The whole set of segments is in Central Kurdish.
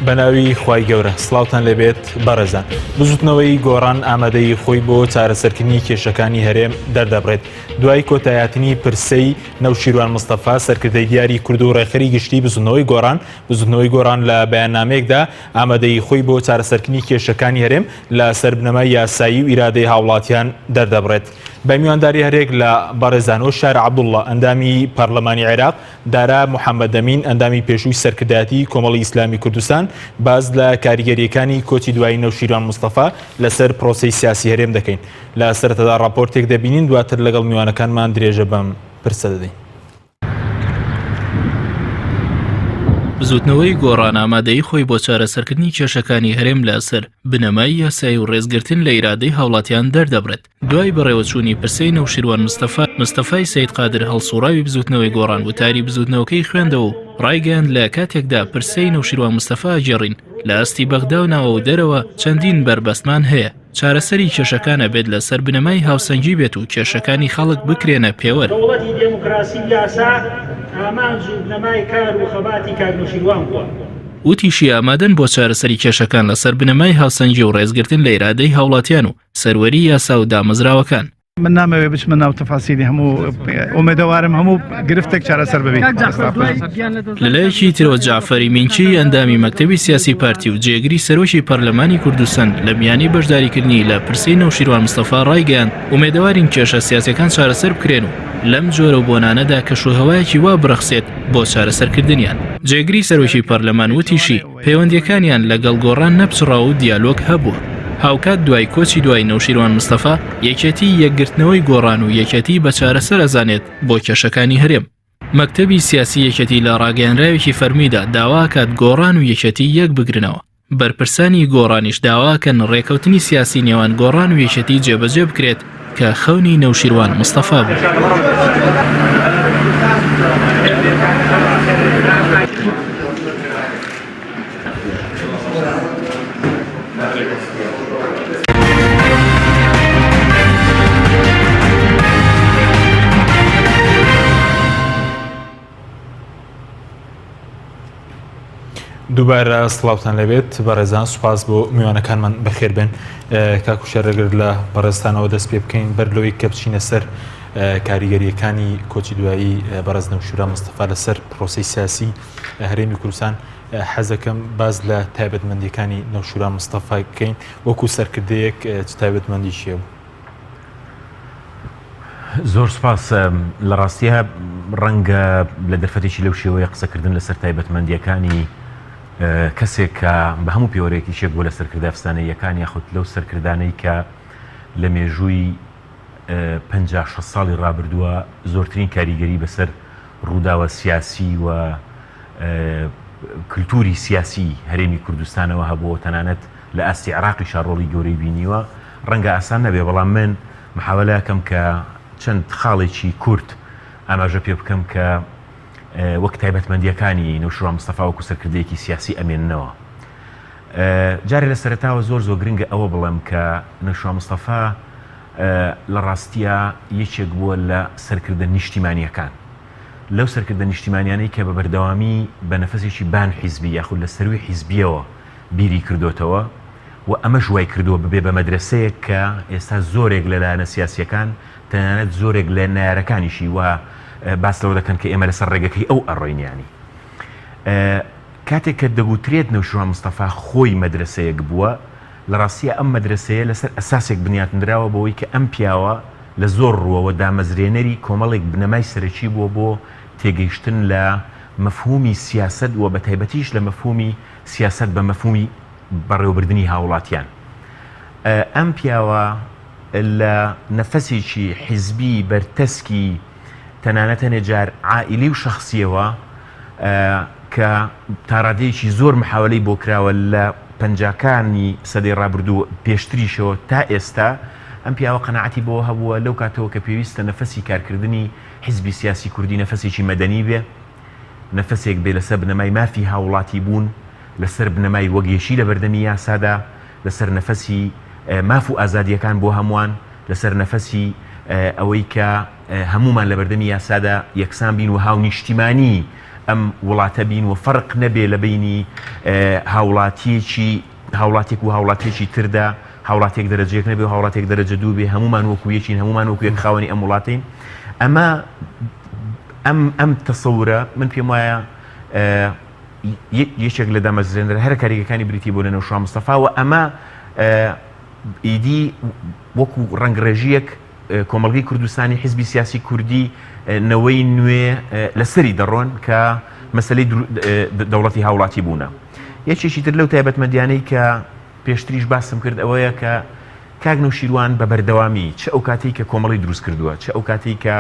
بەناوی خوای گەورە سڵاوتان لێبێت بەڕێزان بزوتنەوەی گۆڕان ئامادەی خۆی بۆ چارەسەرکردنی کێشەکانی هەرێم دەردەبڕێت دوای کۆتایاتنی پرسەی نەوشیروان مستەفا سەرکردەی دیاری کورد و ڕێکخەری گشتی بزوتنەوەی گۆڕان بزوتنەوەی گۆڕان لە بەیاننامەیەکدا ئامادەیی خۆی بۆ چارەسەرکردنی کێشەکانی هەرێم لە سەر بنەمای یاسایی و ئیرادەی هاوڵاتیان دەردەبڕێت. بە میوانداری هەرێک لە بەڕێزان هۆشیار عەبدوڵڵا ئەندامی پەرلەمانی عێراق، دارا محەمەدەمین ئەندامی پێشووی سەرکردایەتی کۆمەڵی ئیسلامی کوردستان باس لە کاریگەرییەکانی کۆچی دوایی نەوشیروان مستەفا لەسەر پرۆسەی سیاسی هەرێم دەکەین. لە سەرەتادا ڕاپۆرتێک دەبینین دواتر لەگەڵ میوانەکانمان درێژە بەم پرسە دەدەین. بزوتنەوەی گۆڕان ئامادەیی خۆی بۆ چارەسەرکردنی کێشەکانی هەرێم لەسەر بنەمای یاسایی و ڕێزگرتن لە ئیرادەی هاوڵاتیان دەردەبڕێت. دوای بەڕێوەچوونی پرسەی نەوشیروان مستەفا، مستەفای سەید قادر هەڵسوڕاوی بزوتنەوەی گۆڕان وتاری بزوتنەوەکەی خوێندەوە و ڕایگەیاند لە کاتێکدا پرسەی نەوشیروان مستەفا ئەگێڕین لە ئاستی بەغدا و ناوە و دەرەوە چەندین بەربەستمان هەیە، چارەسەری کێشەکان ئەبێت لەسەر بنەمای هاوسەنگی بێت و کێشەکانی خەڵک بکرێنە پێوەر. دەوڵەتی دێموکراسی و یاسا ئامانج و بنەمای کار و خەباتی کاک نەوشیروان بووە. وتیشی، ئامادەن بۆ چارەسەری کێشەکان لەسەر بنەمای هاوسەنگی و ڕێزگرتن لە ئیرادەی هاوڵاتیان و سەروەری یاسا و دامەزراوەکان. من نامەوێ بچمە ناو تەفاسیلی هەموو ئومێدەوارم هەموو گرفتێک چارەسەر ببێت. لەلایەکی ترەوە جەعفەری مینچی ئەندامی مەکتەبی سیاسی پارتی و جێگری سەرۆکی پەرلەمانی کوردستان لە میانی بەشداریکردنی لە پرسەی نەوشیروان مستەفا ڕایگەیاند ئومێدەوارین کێشە سیاسیەکان چارەسەر بکرێن و لەم جۆرە بۆنانەدا کەشوهەوایەکی وا بڕەخسێت بۆ چارەسەرکردنیان. جێگری سەرۆکی پەرلەمان وتیشی، پەیوەندییەکانیان لەگەڵ گۆڕان نەپچڕاوە و دیالۆگ هەبووە. هاوکات دوای کۆچی دوای نەوشیروان مستەفا، یەکێتی یەکگرتنەوەی گۆڕان و یەکێتی بە چارەسەر ئەزانێت بۆ کێشەکانی هەرێم. مەکتەبی سیاسی یەکێتی لە ڕاگەیەنراوێکی فەرمیدا داواکات گۆڕان و یەکێتی یەکبگرنەوە. بەرپرسانی گۆڕانیش داواکەن ڕێکەوتنی سیاسی نێوان گۆڕان و یەکێتی جێبەجێ بکرێت کە خەونی نەوشیروان مستەفا بوو. دووبارە سڵاوتان لەبێت بەڕێزان سوپاس بۆ میوانەکانمان بەخێر بێن کاکو شەرەگر لە بەڕێزتانەوە دەست پێ بکەین بەر لەوەی کە بچینە سەر کاریگەریەکانی کۆچی دوایی بەڕێز نەوشیروان مستەفا لەسەر پرۆسی سیاسی هەرێمی کوردستان حەزەکەم باز لە تایبەتمەندیەکانی نەوشیروان مستەفا بکەین وەکو سەرکردەیەک چ تایبەتمەندیی هەبوو؟ زۆر سوپاس. لە ڕاستییا ڕەنگە لە دەرفەتێکی لەو شێوەیە قسەکردن لەسەر تایبەتمەندییەکانی کەسێک کە بە هەموو پێوەرێک یەکێک بووە لە سەرکردە ئەفسانەییەکان یاخود لەو سەرکردانەی کە لە مێژووی 50 60 ساڵی ڕابردووە زۆرترین کاریگەری بەسەر ڕووداوە سیاسی و کلتوری سیاسی هەرێمی کوردستانەوە هەبووە تەنانەت لە ئاستی عێراقیشا ڕۆڵی گەورەی بینیوە ڕەنگە ئاسان نەبێ بەڵام من محاوەلە ئەکەم کە چەند خاڵێکی کورت ئاماژە پێ بکەم کە وەک تایبەتمەندییەکانی نەوشیروان مستەفا وەکو سەرکردەیەکی سیاسی ئەمێننەوە. جارێ لە سەرەتاوە زۆر زۆر گرنگە ئەوە بڵێم کە نەوشیروان مستەفا لە ڕاستیا یەکێک بووە لە سەرکردە نیشتیمانییەکان. لەو سەرکردە نیشتیمانیانەی کە بە بەردەوامی بە نەفەسێکی بان حیزبی یاخود لە سەرووی حیزبییەوە بیری کردۆتەوە و ئەمەش وای کردووە ببێ بە مەدرەسەیەک کە ئێستا زۆرێک لە لایەنە سیاسییەکان تەنانەت زۆرێک لە نەیارەکانیشی وا باس لەوە دەکەن کە ئێمە لەسەر ڕێگەکەی ئەو ئەڕۆین یانی کاتێک کە دەگوترێت نەوشیروان مستەفا خۆی مەدرەسەیەک بووە لە ڕاستیا ئەم مەدرەسەیە لەسەر ئەساسێک بنیاتنراوە بەوەی کە ئەم پیاوە لە زۆر ڕووەوە دامەزرێنەری کۆمەڵێک بنەمای سەرەکی بووە بۆ تێگەیشتن لە مەفهومی سیاسەت و بەتایبەتیش لە مەفهومی سیاسەت بە مەفهومی بەڕێوەبردنی هاوڵاتیان. ئەم پیاوە لە نەفەسێکی حیزبی بەرتەسکی تەنانەت هەنێ جار عائیلی و شەخسیەوە کە تاڕادەیەکی زۆر محاولەی بۆ کراوە لە پەنجاکانی سەدەی ڕابردوو پێشتریشەوە تا ئێستا ئەم پیاوە قەناعەتی بەوە هەبووە لەو کاتەوە کە پێویستە نەفەسی کارکردنی حیزبی سیاسی کوردی نەفەسێکی مەدەنی بێ نەفەسێک بێ لەسەر بنەمای مافی هاووڵاتی بوون، لەسەر بنەمای وەک یەکی لە بەردەمی یاسادا، لەسەر نەفەسی ماف و ئازادییەکان بۆ هەمووان، لەسەر نەفەسی ئەوەی کە هەموومان لە بەردەمی یاسادا یەکسان بین و هاونیشتیمانی. ئەم وڵاتە بین و فەرق نەبێ لە بەینی هاوڵاتیەکی هاوڵاتێک و هاوڵاتیەکی تردا، هاوڵاتیەک دەرەجە یەک نەبێ و هاوڵاتیەک دەرەجە دوو بێ، هەموومان وەکو یەکین، هەموومان وەکو یەک خاوەنی ئەم وڵاتەین. ئەمە ئەم ئەم تەسەورە من پێم وایە یەکێک لە دامەزرێنەرە هەرە کاریگەکانی بریتی بوو لە نەوشیروان مستەفا و ئەمە ئیدی وەکو ڕەنگڕێژییەک کۆمەڵگەی کوردستانی، حیزبی سیاسی کوردی، نەوەی نوێ لەسەری دەڕۆن کە مەسەلەی دەوڵەتی هاوڵاتی بوونە. یەکێکی تر لەو تایبەتمەندیانەی کە پێشتریش باسم کرد ئەوەیە کە کاک نەوشیروان بە بەردەوامی چ ئەو کاتەی کە کۆمەڵی دروست کردووە، چ ئەو کاتەی کە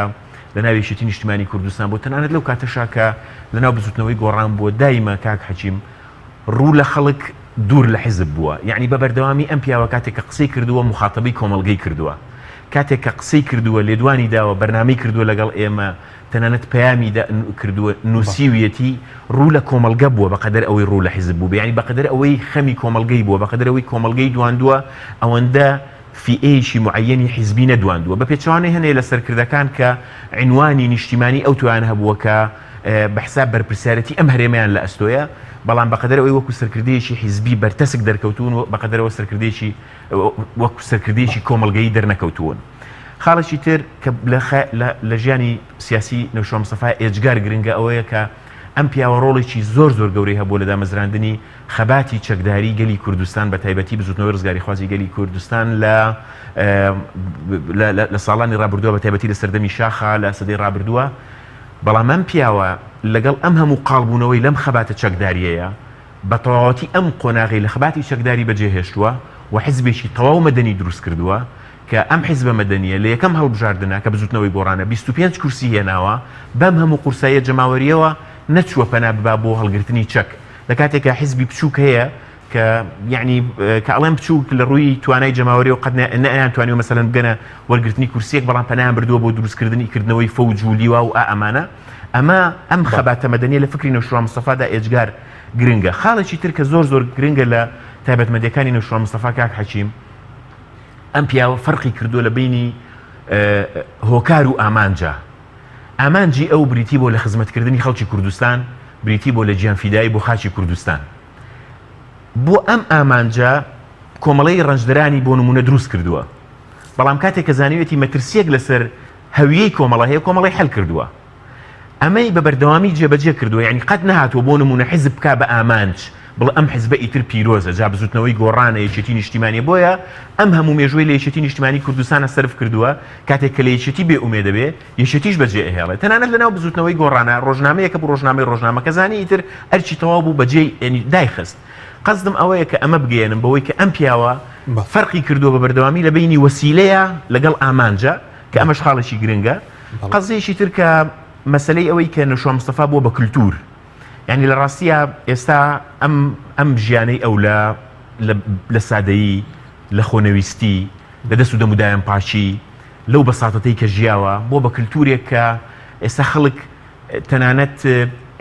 لە ناو یەکێتی نیشتیمانی کوردستان بووە، تەنانەت لەو کاتەشا کە لە ناو بزووتنەوەی گۆڕان بووە، دایمە کاک حەکیم ڕوو لە خەڵک دوور لە حیزب بووە یەعنی بە بەردەوامی ئەم پیاوە کاتێک کە قسەی کردووە موخاتەبەی کۆمەڵگەی کردووە کاتێک کە قسەی کردووە لێدوانی داوە بەرنامەی کردووە لەگەڵ ئێمە تەنانەت پەیامی کردووە نووسیویەتی ڕوو لە کۆمەڵگە بووە بەقەدەر ئەوەی ڕوو لە حیزب بوو یەعنی بەقەدەر ئەوەی خەمی کۆمەڵگەی بووە بەقەدەر ئەوەی کۆمەڵگەی دواندووە ئەوەندە فیئەیەکی موعەیەنی حیزبی نەدواندووە، بە پێچەوانەی هەنێ لە سەرکردەکان کە عینوانی نیشتیمانی ئەوتۆیان هەبووە کە بە حساب بەرپرسیارێتی ئەم هەرێمەیان لە ئەستۆیە، بەڵام بە قەدەر ئەوەی وەکو سەرکردەیەکی حیزبی بەرتەسک دەرکەوتوون و بە قەدەر ئەوە سەرکردەیەکی وەکو سەرکردەیەکی کۆمەڵگەیی دەرنەکەوتوون. خاڵێکی تر کە لە ژیانی سیاسی نەوشیروان مستەفا ئێجگار گرنگە ئەوەیە کە ئەم پیاوە ڕۆڵێکی زۆر زۆر گەورەی هەبووە لە دامەزراندنی خەباتی چەکداری گەلی کوردستان بە تایبەتی بزوتنەوەی ڕزگاریخوازی گەلی کوردستان لە لە ساڵانی ڕابردووە بە تایبەتی لە سەردەمی شاخا لە سەدەی ڕابردووە بەڵام ئەم پیاوە لەگەڵ ئەم هەموو قاڵبوونەوەی لەم خەباتە چەکداریەیە بە تەواوەتی ئەم قۆناغی لە خەباتی چەکداری بەجێهێشتووە و حزبێکی تەواو مەدەنی دروست کردووە کە ئەم حزبە مەدەنیە لە یەکەم هەڵبژاردنا کە بزوتنەوەی گۆڕانە 25 کورسی هێناوە بەم هەموو قورساییە جەماوەریەوە نەچووە پەنا ببا بۆ هەڵگرتنی چەک لە کاتێکا حیزبی بچووک هەیە کە یعنی کە ئەڵێم بچووک لە ڕووی توانای جەماوەری و قەت نەیانتوانیوە مەسەلەن بگەنە وەرگرتنی کورسیەک بەڵام پەنایان بردووە بۆ دروستکردنی کردنەوەی فەوج و لیوا و ئا ئەمانە ئەمە ئەم خەباتە مەدەنیە لە فکری نەوشیروان مستەفادا ئێجگار گرنگە خاڵێکی تر کە زۆر زۆر گرنگە لە تایبەتمەندیەکانی نەوشیروان مستەفا کاک حەکیم ئەم پیاوە فەرقی کردووە لە بینی هۆکار و ئامانجە ئامانجی ئەو بریتی بووە لە خزمەتکردنی خەڵکی کوردستان، بریتی بووە لە گیانفیدایی بۆ خاکی کوردستان. بۆ ئەم ئامانجە کۆمەڵەی ڕەنجدەرانی بۆ نموونە دروست کردووە. بەڵام کاتێک کە زانیویەتی مەترسییەک لەسەر هەویەی کۆمەڵە هەیە، کۆمەڵەی حەل کردووە. ئەمەی بە بەردەوامی جێبەجێ کردووە، یانی قەت نەهاتووە بۆ نموونە حیزب بکا بە ئامانج، بڵێ ئەم حیزبە ئیتر پیرۆزە، جا بزووتنەوەی گۆڕانە، یەکێتی نیشتیمانییە، بۆیە ئەم هەموو مێژووەی لە یەکێتی نیشتیمانی کوردستانە سەرف کردووە، کاتێک کە لە یەکێتی بێ ئومێد دەبێ، یەکێتیش بەجێ ئەهێڵێ. تەنانەت لەناو بزووتنەوەی گۆڕانا ڕۆژنامەیەک هەبوو ڕۆژنامەی ڕۆژنامە کە زانی ئیتر ئەرکی تەواو بوو بەجێی یانی دایخست. قەسدم ئەوەیە کە ئەمە بگەیەنم بەوەی کە ئەم پیاوە فەرقی کردووە بە بەردەوامی لە بەینی وەسیلەیە لەگەڵ ئامانجە کە ئەمەش خاڵێکی گرنگە. قەزیەکی تر کە مەسەلەی ئەوەی کە نەوشیروان مستەفا بووە بە کلتوور. یانی لە ڕاستیا ئێستا ئەم ئەم ژیانەی ئەو لە لە سادەیی، لە خۆنەویستی، لە دەست و دەم و دایان پاکی، لەو بەساتەتەی کە ژیاوە، بووە بە کلتورێک کە ئێستا خەڵک تەنانەت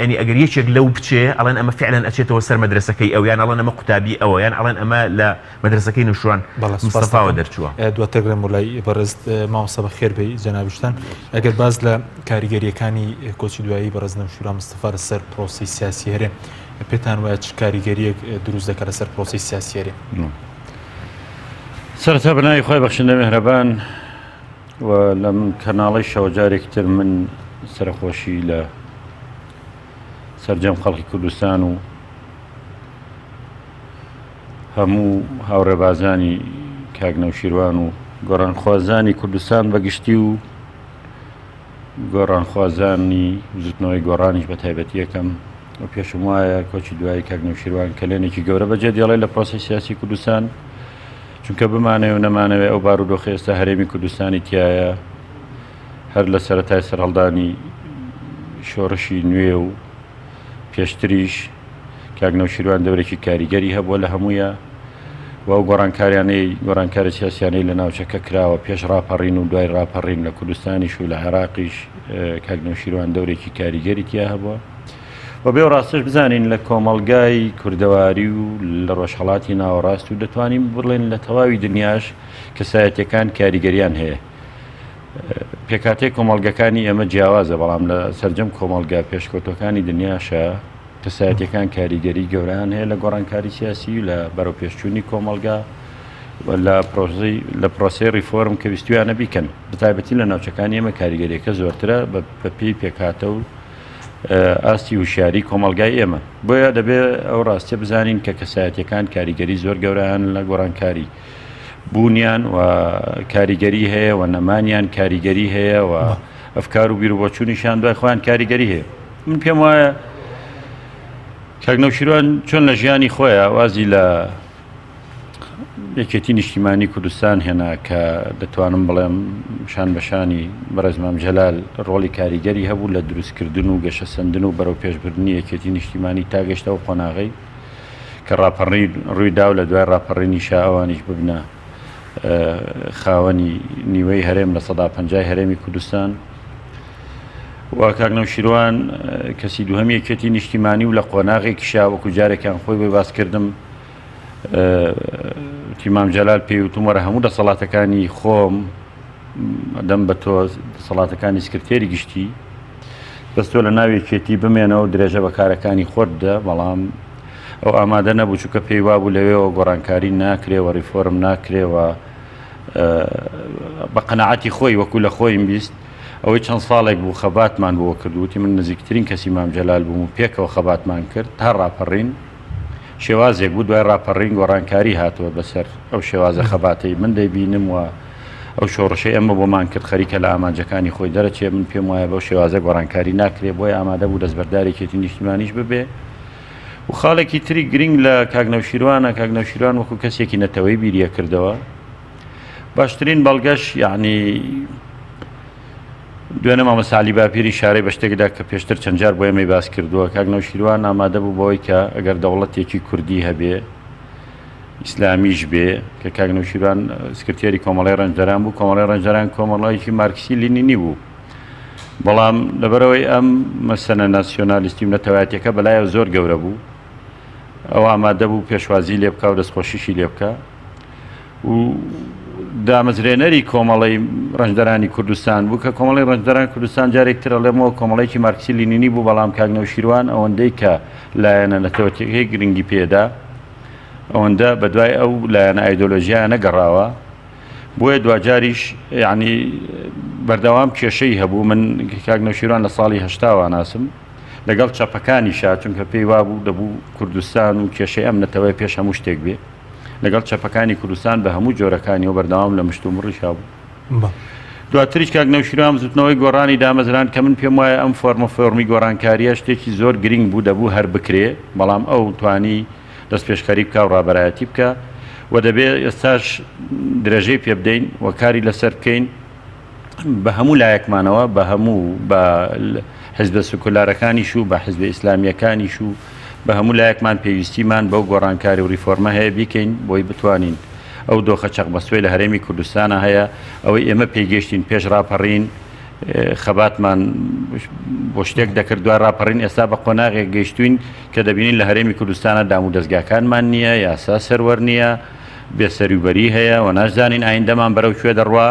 یانی ئەگەر یەکێک لەو بچێ ئەڵێن ئەمە فعلەن ئەچێتەوە سەر مەدرەسەکەی ئەو یان ئەڵێن ئەمە قوتابی ئەوە یان ئەڵێن ئەمە لە مەدرەسەکەی نوشوان مستەفاوە دەرچووە. دواتر بڵێم بۆ لای بەڕێزت مامۆستا بەخێر بێی جەنابیشتان ئەگەر باس لە کاریگەرییەکانی کۆچی دوایی بەڕێز نەوشیروان مستەفا لەسەر پرۆسەی سیاسی هەرێم پێتان وایە چ کاریگەرییەک دروست دەکات لەسەر پرۆسەی سیاسی هەرێم؟ سەرەتا بە ناوی خوای بەخشندە مێهرەبان و لەم کەناڵیشەوە جارێکی تر من سەرەخۆشی لە سەرجەم خەڵکی کوردستان و هەموو هاوڕێبازانی کاک نەوشیروان و گۆڕانخوازانی کوردستان بەگشتی و گۆڕانخوازانی بزوتنەوەی گۆڕانیش بە تایبەتی یەکەم و پێشم وایە کۆچی دوایی کاک نەوشیروان کەلێنێکی گەورە بەجێ دێڵێ لە پرۆسی سیاسی کوردستان چونکە بمانەوێ و نەمانەوێ ئەو بارودۆخی ئێستا هەرێمی کوردستانی تایە هەر لە سەرەتای سەرهەڵدانی شۆڕشی نوێ و پێشتریش کاک نەوشیروان دەورێکی کاریگەری هەبووە لە هەموویە و ئەو گۆڕانکاریانەی گۆڕانکاری سیاسیانەی لە ناوچەکە کراوە پێش ڕاپەڕین و دوای ڕاپەڕین لە کوردستانیش و لە عێراقیش کاک نەوشیروان دەورێکی کاریگەری تیا هەبووە و بێ ڕاستش بزانین لە کۆمەڵگای کوردەواری و لە ڕۆژهەڵاتی ناوەڕاست و دەتوانین بڵێن لە تەواوی دنیاش کەسایەتەکان کاریگەریان هەیە. پێکهاتەی کۆمەڵگەکانی ئێمە جیاوازە، بەڵام لە سەرجەم کۆمەڵگە پێشکەوتووەکانی دنیاشە کەسایەتیەکان کاریگەری گەورەیان هەیە لە گۆڕانکاری سیاسی و لە بەرەوپێشچوونی کۆمەڵگا و لە پرۆسەی لە پرۆسەی ڕیفۆرم کە ویستویانە بیکەن بەتایبەتی لە ناوچەکانی ئێمە کاریگەریەکە زۆرترە بە پێی پێکهاتە و ئاستی هوشیاری کۆمەڵگای ئێمە بۆیە دەبێ ئەو ڕاستیە بزانین کە کەسایەتیەکان کاریگەری زۆر گەورەیان لە گۆڕانکاری بوونیان و کاریگەری هەیە و نەمانیان کاریگەری هەیە و ئەفکار و بیروبۆچوونیشیان دوای خۆیان کاریگەری هەیە من پێم وایە کاک نەوشیروان چۆن لە ژیانی خۆیان وازی لە یەکێتی نیشتیمانی کوردستان هێنا کە دەتوانم بڵێم شان بە شانی بەڕێز مام جەلال ڕۆڵی کاریگەری هەبوو لە دروستکردن و گەشەسەندن و بەرەو پێشبردنی یەکێتی نیشتیمانی تا گەشتە ئەو قۆناغەی کە ڕاپەڕین ڕووی دا و لە دوای ڕاپەڕینیشا ئەوانیش ببنە خاوەنی نیوەی هەرێم 50% هەرێمی کوردستان و کاک نەوشیروان کەسی دووهەمی یەکێتی نیشتیمانی و لە قۆناغێکیشا وەکو جارێکیان خۆی بۆی باس کردم وتی مام جەلال پێی وتم وەرە هەموو دەسەڵاتەکانی خۆم دەم بە تۆ دەسەڵاتەکانی سکرتێری گشتی بەس تۆ لە ناو یەکێتی بمێنەوە درێژە بە کارەکانی خۆت بدە بەڵام ئەو ئامادە نەبوو چونکە پێی وابوو لەوێەوە گۆڕانکاری ناکرێ و ڕیفۆرم ناکرێ و بە قەناعەتی خۆی وەکو لە خۆیم 20 ئەوەی چەند ساڵێک بوو خەباتمان بۆ کرد وتی من نزیکترین کەسی مام جەلال بووم و پێکەوە خەباتمان کرد تا ڕاپەڕین شێوازێک بوو دوای ڕاپەڕین گۆڕانکاری هاتووە بەسەر ئەو شێوازە خەباتەی من دەیبینم و ئەو شۆڕشەی ئەمە بۆمان کرد خەریکە لە ئامانجەکانی خۆی دەرەچێ من پێم وایە بەو شێوازە گۆڕانکاری ناکرێ بۆیە ئامادە بوو دەستبەردار یەکێتی نیشتیمانیش ببێ و خاڵێکی تری گرنگ لە کاک نەوشیروانە کاک نەوشیروان وەکو کەسێکی نەتەوەی بیریە کردەوە باشترین بەڵگەش یعنی دوێنێ مامۆستا عەلی باپیر ئیشارەی بە شتێک دا کە پێشتر چەند جار بۆ ئێمەی باس کردووە، کاک نەوشیروان ئامادە بوو بەوەی کە ئەگەر دەوڵەتێکی کوردی هەبێ ئیسلامیش بێ کە کاک نەوشیروان سکرتێری کۆمەڵی ڕەنجدەران بوو کۆمەڵی ڕەنجدەران کۆمەڵایکی مارکسی لینینی بوو بەڵام لەبەرەوەی ئەم مەسەنە ناسیۆنالیستی و نەتەوایەتەکە بەلایەوە زۆر گەورە بوو ئەو ئامادە بوو پێشوازی لێ بکا و دەستخۆشیشی لێ بکا و دامەزرێنەری کۆمەڵەی ڕەنجدەرانی کوردستان بوو کە کۆمەڵی ڕەنجدەران کوردستان جارێک تر ئەڵێمەوە کۆمەڵێکی مارکسی لینینی بوو بەڵام کاک نەوشیروان ئەوەندەی کە لایەنە نەتەوەتیەکەی گرنگی پێدا ئەوەندە بە دوای ئەو لایەنە ئایدۆلۆژیایە نەگەڕاوە بۆیە دواجاریش یعنی بەردەوام کێشەی هەبوو من کاک نەوشیروان لە ساڵی هەشتاوە ناسم لەگەڵ چەپەکانیشا چونکە پێی وابوو دەبوو کوردستان و کێشەی ئەم نەتەوەیە پێش هەموو شتێک بێ لەگەڵ چەپەکانی کوردستان بە هەموو جۆرەکانیەوە بەردەوام لە مشتومڕیشا بوو. دواتریش کاک نەوشیروان بزوتنەوەی گۆڕانی دامەزراند کە من پێم وایە ئەم فۆرمە فۆرمی گۆڕانکاریە شتێکی زۆر گرینگ بوو دەبوو هەر بکرێ بەڵام ئەو توانی دەستپێشخەری بکا و ڕابەرایەتی بکا و دەبێ ئێستاش درێژەی پێ بدەین و کاری لەسەر بکەین. بە هەموو لایەکمانەوە بە هەموو بە حزبە سکولارەکانیش و بە حزبە ئیسلامیەکانیش و بە هەموو لایەکمان پێویستیمان بەو گۆڕانکاری و ریفۆرمە هەیە بیکەین بۆی بتوانین ئەو دۆخە چەقبەستوەی لە هەرێمی کوردستانە هەیە ئەوەی ئێمە پێیگەشتین پێش ڕاپەڕین خەباتمان بۆ شتێک دەکرد دوای ڕاپەڕین ئێستا بە قۆناغێک گەیشتوین کە دەبینین لە هەرێمی کوردستانە دام و دەستگاکانمان نییە یاسا سەروەر نییە بێسەروبەری هەیە و ناشزانین ئایندەمان بەرەو کوێ دەڕوا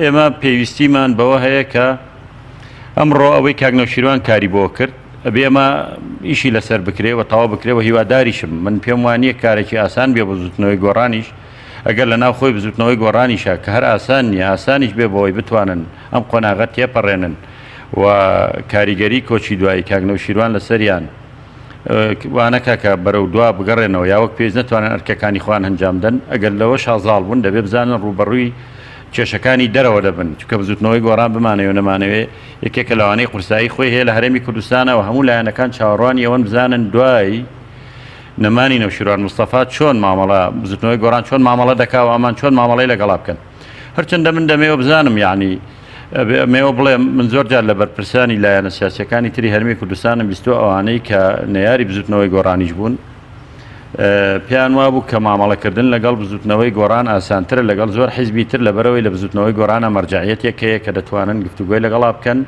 ئێمە پێویستیمان بەوە هەیە کە ئەمڕۆ ئەوەی کاک نەوشیروان کاری بۆ کرد ئەبێ ئێمە ئیشی لەسەر بکرێ و تەواو بکرێ و هیواداریشم من پێم وانییە کارێکی ئاسان بێ بزوتنەوەی گۆڕانیش ئەگەر لە ناو خۆی بزوتنەوەی گۆڕانیشە کە هەر ئاسان نییە ئاسانیش بێ بەوەی بتوانن ئەم قۆناغە تێپەڕێنن و کاریگەری کۆچی دوایی کاک نەوشیروان لەسەریان وا نەکا کە بەرەو دوا بگەڕێنەوە یا وەک پێویست نەتوانن ئەرکەکانی خۆیان ئەنجام بدەن، ئەگەر لەوەشا زاڵ بوون دەبێ بزانن ڕووبەڕووی کێشەکانی دەرەوە دەبن، چونکە بزووتنەوەی گۆڕان بمانەوێ و نەمانەوێ یەکێکە لەوانەی قورسایی خۆی هەیە لە هەرێمی کوردستانا و هەموو لایەنەکان چاوەڕوانی ئەوەن بزانن دوای نەمانی نەوشیروان مستەفا چۆن مامەڵە بزووتنەوەی گۆڕان چۆن مامەڵە دەکا و ئەمان چۆن مامەڵەی لەگەڵا بکەن. هەرچەندە من دەمەوێ بزانم یەعنی ئەمەوێ بڵێم من زۆر جار لە بەرپرسانی لایەنە سیاسیەکانی تری هەرمی کوردستانم بیستوە ئەوانەی کە نەیاری بزوتنەوەی گۆڕانیش بوون پێیان وابوو کە مامەڵەکردن لەگەڵ بزوتنەوەی گۆڕان ئاسانترە لەگەڵ زۆر حیزبی تر لەبەرەوەی لە بزوتنەوەی گۆڕانە مەرجەعیەتێک هەیە کە دەتوانن گفتوگۆی لەگەڵا بکەن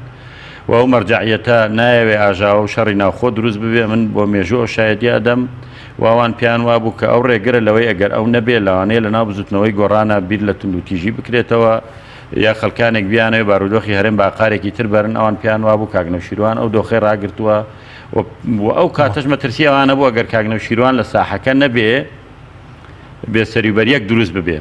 و ئەو مەرجەعیەتە نایەوێ ئاژاوە و شەڕی ناوخۆ دروست ببێ من بۆ مێژوو ئەو شایەدیە ئەدەم و ئەوان پێیان وابوو کە ئەو ڕێگرە لەوەی ئەگەر ئەو نەبێ لەوانەیە لەناو بزوتنەوەی گۆڕانە بیر لە توندوتیژی بکرێتەوە. یا خەڵکانێک بیانەوێ بارودۆخی هەرێم بە ئاقارێکی تر بەرن، ئەوان پێیان وابوو کاک نەوشیروان ئەو دۆخەی ڕاگرتووە و ئەو کاتەش مەترسی ئەوانە بوو ئەگەر کاک نەوشیروان لە ساحەکە نەبێ بێسەروبەریەک دروست ببێ.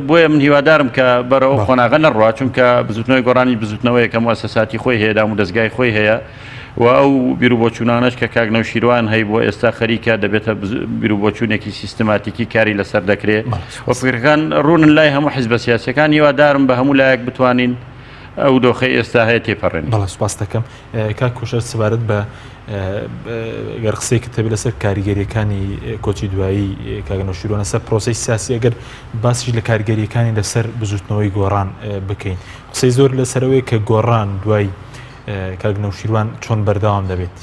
بۆیە من هیوادارم کە بەرەو ئەو قۆناغە نەڕوا، چونکە بزوتنەوەی گۆڕانیش بزوتنەوەیەکە موئەسەساتی خۆی هەیە، دامودەزگای خۆی هەیە و ئەو بیروبۆچوونانەش کە کاک نەوشیروان هەیبووە ئێستا خەریکە دەبێتە بیروبۆچوونێکی سیستماتیکی کاری لەسەر دەکرێ و فکرەکان ڕوونن لای هەموو حیزبە سیاسیەکان، هیوادارم بە هەموو لایەک بتوانین ئەو دۆخەی ئێستا هەیە تێپەڕێنین. بەڵێ سوپاست دەکەم. کاک کوشەر سەبارەت بە گەر قسەیەکت هەبێت لەسەر کاریگەریەکانی کۆچی دوایی کاک نەوشیروان لەسەر پرۆسەی سیاسی ئەگەر باسیش لە کاریگەریەکانی لەسەر بزوتنەوەی گۆڕان بکەین قسەی زۆر لەسەرەوەی کە گۆڕان دوای کاک نەوشیروان چۆن بەردەوام دەبێت؟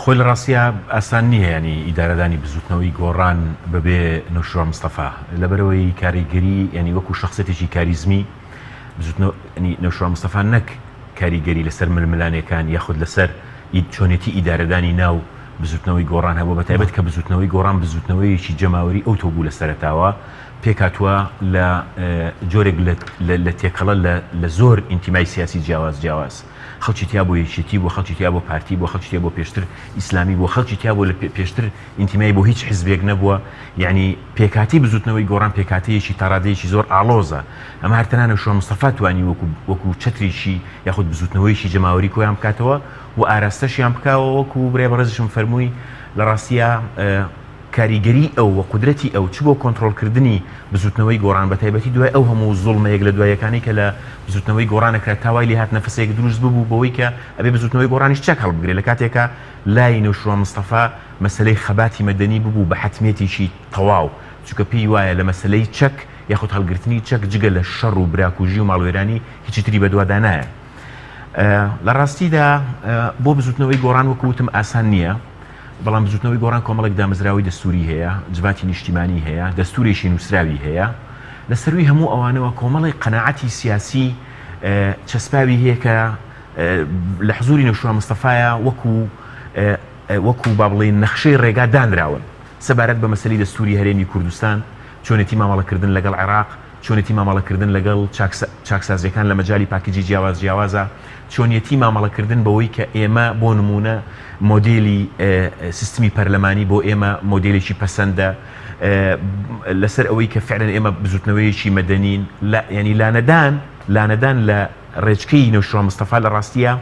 خۆی لە ڕاستیا ئاسان نییە ینی ئیدارەدانی بزوتنەوەی گۆڕان بەبێ نەوشیروان مستەفا لەبەرەوەی کاریگەری ینی وەکو شخصێتێکی کاریزمی بزوتنەوە ینی نەوشیروان مستەفا نەک کاریگەری لەسەر ململانێکان یاخود لەسەر چۆنێتی ئیدارەدانی ناو بزوتنەوەی گۆڕان هەبووە بەتایبەت کە بزوتنەوەی گۆڕان بزوتنەوەیەکی جەماوەری ئەوتۆ بوو لە سەرەتاوە پێکهاتووە لە جۆرێک لە تێکەڵە لە زۆر ئینتیمای سیاسی جیاواز جیاواز خەڵکی تیا بۆ یەکێتی بوو خەڵکی تیا بۆ پارتی بوو خەڵکی تیا بۆ پێشتر ئیسلامی بوو خەڵکی تیا بۆ لە پێشتر ئینتیمای بۆ هیچ حزبێک نەبووە یعنی پێکاتی بزوتنەوەی گۆڕان پێکاتەیەکی تاڕادەیەکی زۆر ئاڵۆزە ئەمە هەر تەنها نەوشیروان مستەفا توانی وەکو وەکو چەترێکی یاخود بزوتنەوەیەکی جەماوەری کۆیان بکاتەوە و ئاراستەشیان بکاوە وەکو برای بەڕێزیشم فەرمووی لە ڕاستیا کاریگەری ئەو و قودرەتی ئەو چ بۆ کۆنتڕۆڵکردنی بزوتنەوەی گۆڕان بە تایبەتی دوای ئەو هەموو زوڵمە یەک لە دوای یەکانەی کە لە بزوتنەوەی گۆڕان ئەکرا تا وای لێهات نەفەسێک دروست ببوو بەوەی کە ئەبێ بزوتنەوەی گۆڕانیش چەک هەڵبگرێ لە کاتێکا لای نەوشیروان مستەفا مەسەلەی خەباتی مەدەنی ببوو بە حەتمیەتێکی تەواو چونکە پێی وایە لە مەسەلەی چەک یاخود هەڵگرتنی چەک جگە لە شەڕ و براکوژی و ماڵوێرانی هیچی تری بەدوادا نایە. لە ڕاستیدا بۆ بزوتنەوەی گۆڕان وەکو وتم ئاسان نییە، بەڵام بزوتنەوەی گۆڕان کۆمەڵێک دامەزراوەی دەستوری هەیە، جڤاتی نیشتیمانی هەیە، دەستورێکی نووسراوی هەیە، لە سەرووی هەموو ئەوانەوە کۆمەڵێک قەناعەتی سیاسی چەسپاوی هەیە کە لە حزوری نەوشیروان مستەفایە وەکو وەکو با بڵێین نەخشەی ڕێگا دانراون سەبارەت بە مەسەلەی دەستوری هەرێمی کوردستان، چۆنێتی مامەڵەکردن لەگەڵ عێراق، چۆنێتی مامەڵەکردن لەگەڵ چاکسازیەکان لە مەجالی پاکیجی جیاواز جیاوازە، چۆنیەتی مامەڵەکردن بەوەی کە ئێمە بۆ نموونە مۆدێلی سیستمی پەرلەمانی بۆ ئێمە مۆدێلێکی پەسەندە لەسەر ئەوەی کە فعلەن ئێمە بزوتنەوەیەکی مەدەنین ینی لانەدان لانەدان لە ڕێچکەی نەوشیروان مستەفا لە ڕاستییا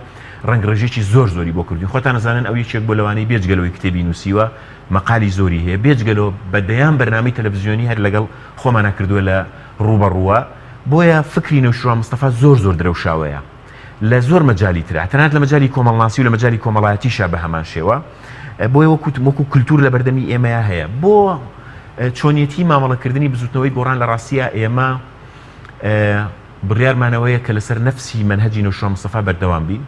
ڕەنگڕێژێکی زۆر زۆری بۆ کردوین خۆتان ئەزانن ئەو یەکێک بۆ لەوانەی بێجگە لەوەی کتێبی نووسیوە مەقالی زۆری هەیە بێجگە لەوە بە دەیان بەرنامەی تەلەفزیۆنی هەر لەگەڵ خۆمانا کردووە لە ڕووبەڕووە بۆیە فکری نەوشیروان مستەفا زۆر زۆر درەوشاوەیە لە زۆر مەجالی ترا تەنانەت لە مەجالی کۆمەڵناسی و لە مەجالی کۆمەڵایەتیشا بە هەمان شێوە بۆیە وەکو وەکو کلتور لە بەردەمی ئێمەیا هەیە بۆ چۆنیەتی مامەڵەکردنی بزوتنەوەی گۆڕان لە ڕاستیە ئێمە بڕیارمان ئەوەیە کە لەسەر نەفسی مەنهەجی نەوشیروان مستەفا بەردەوام بین.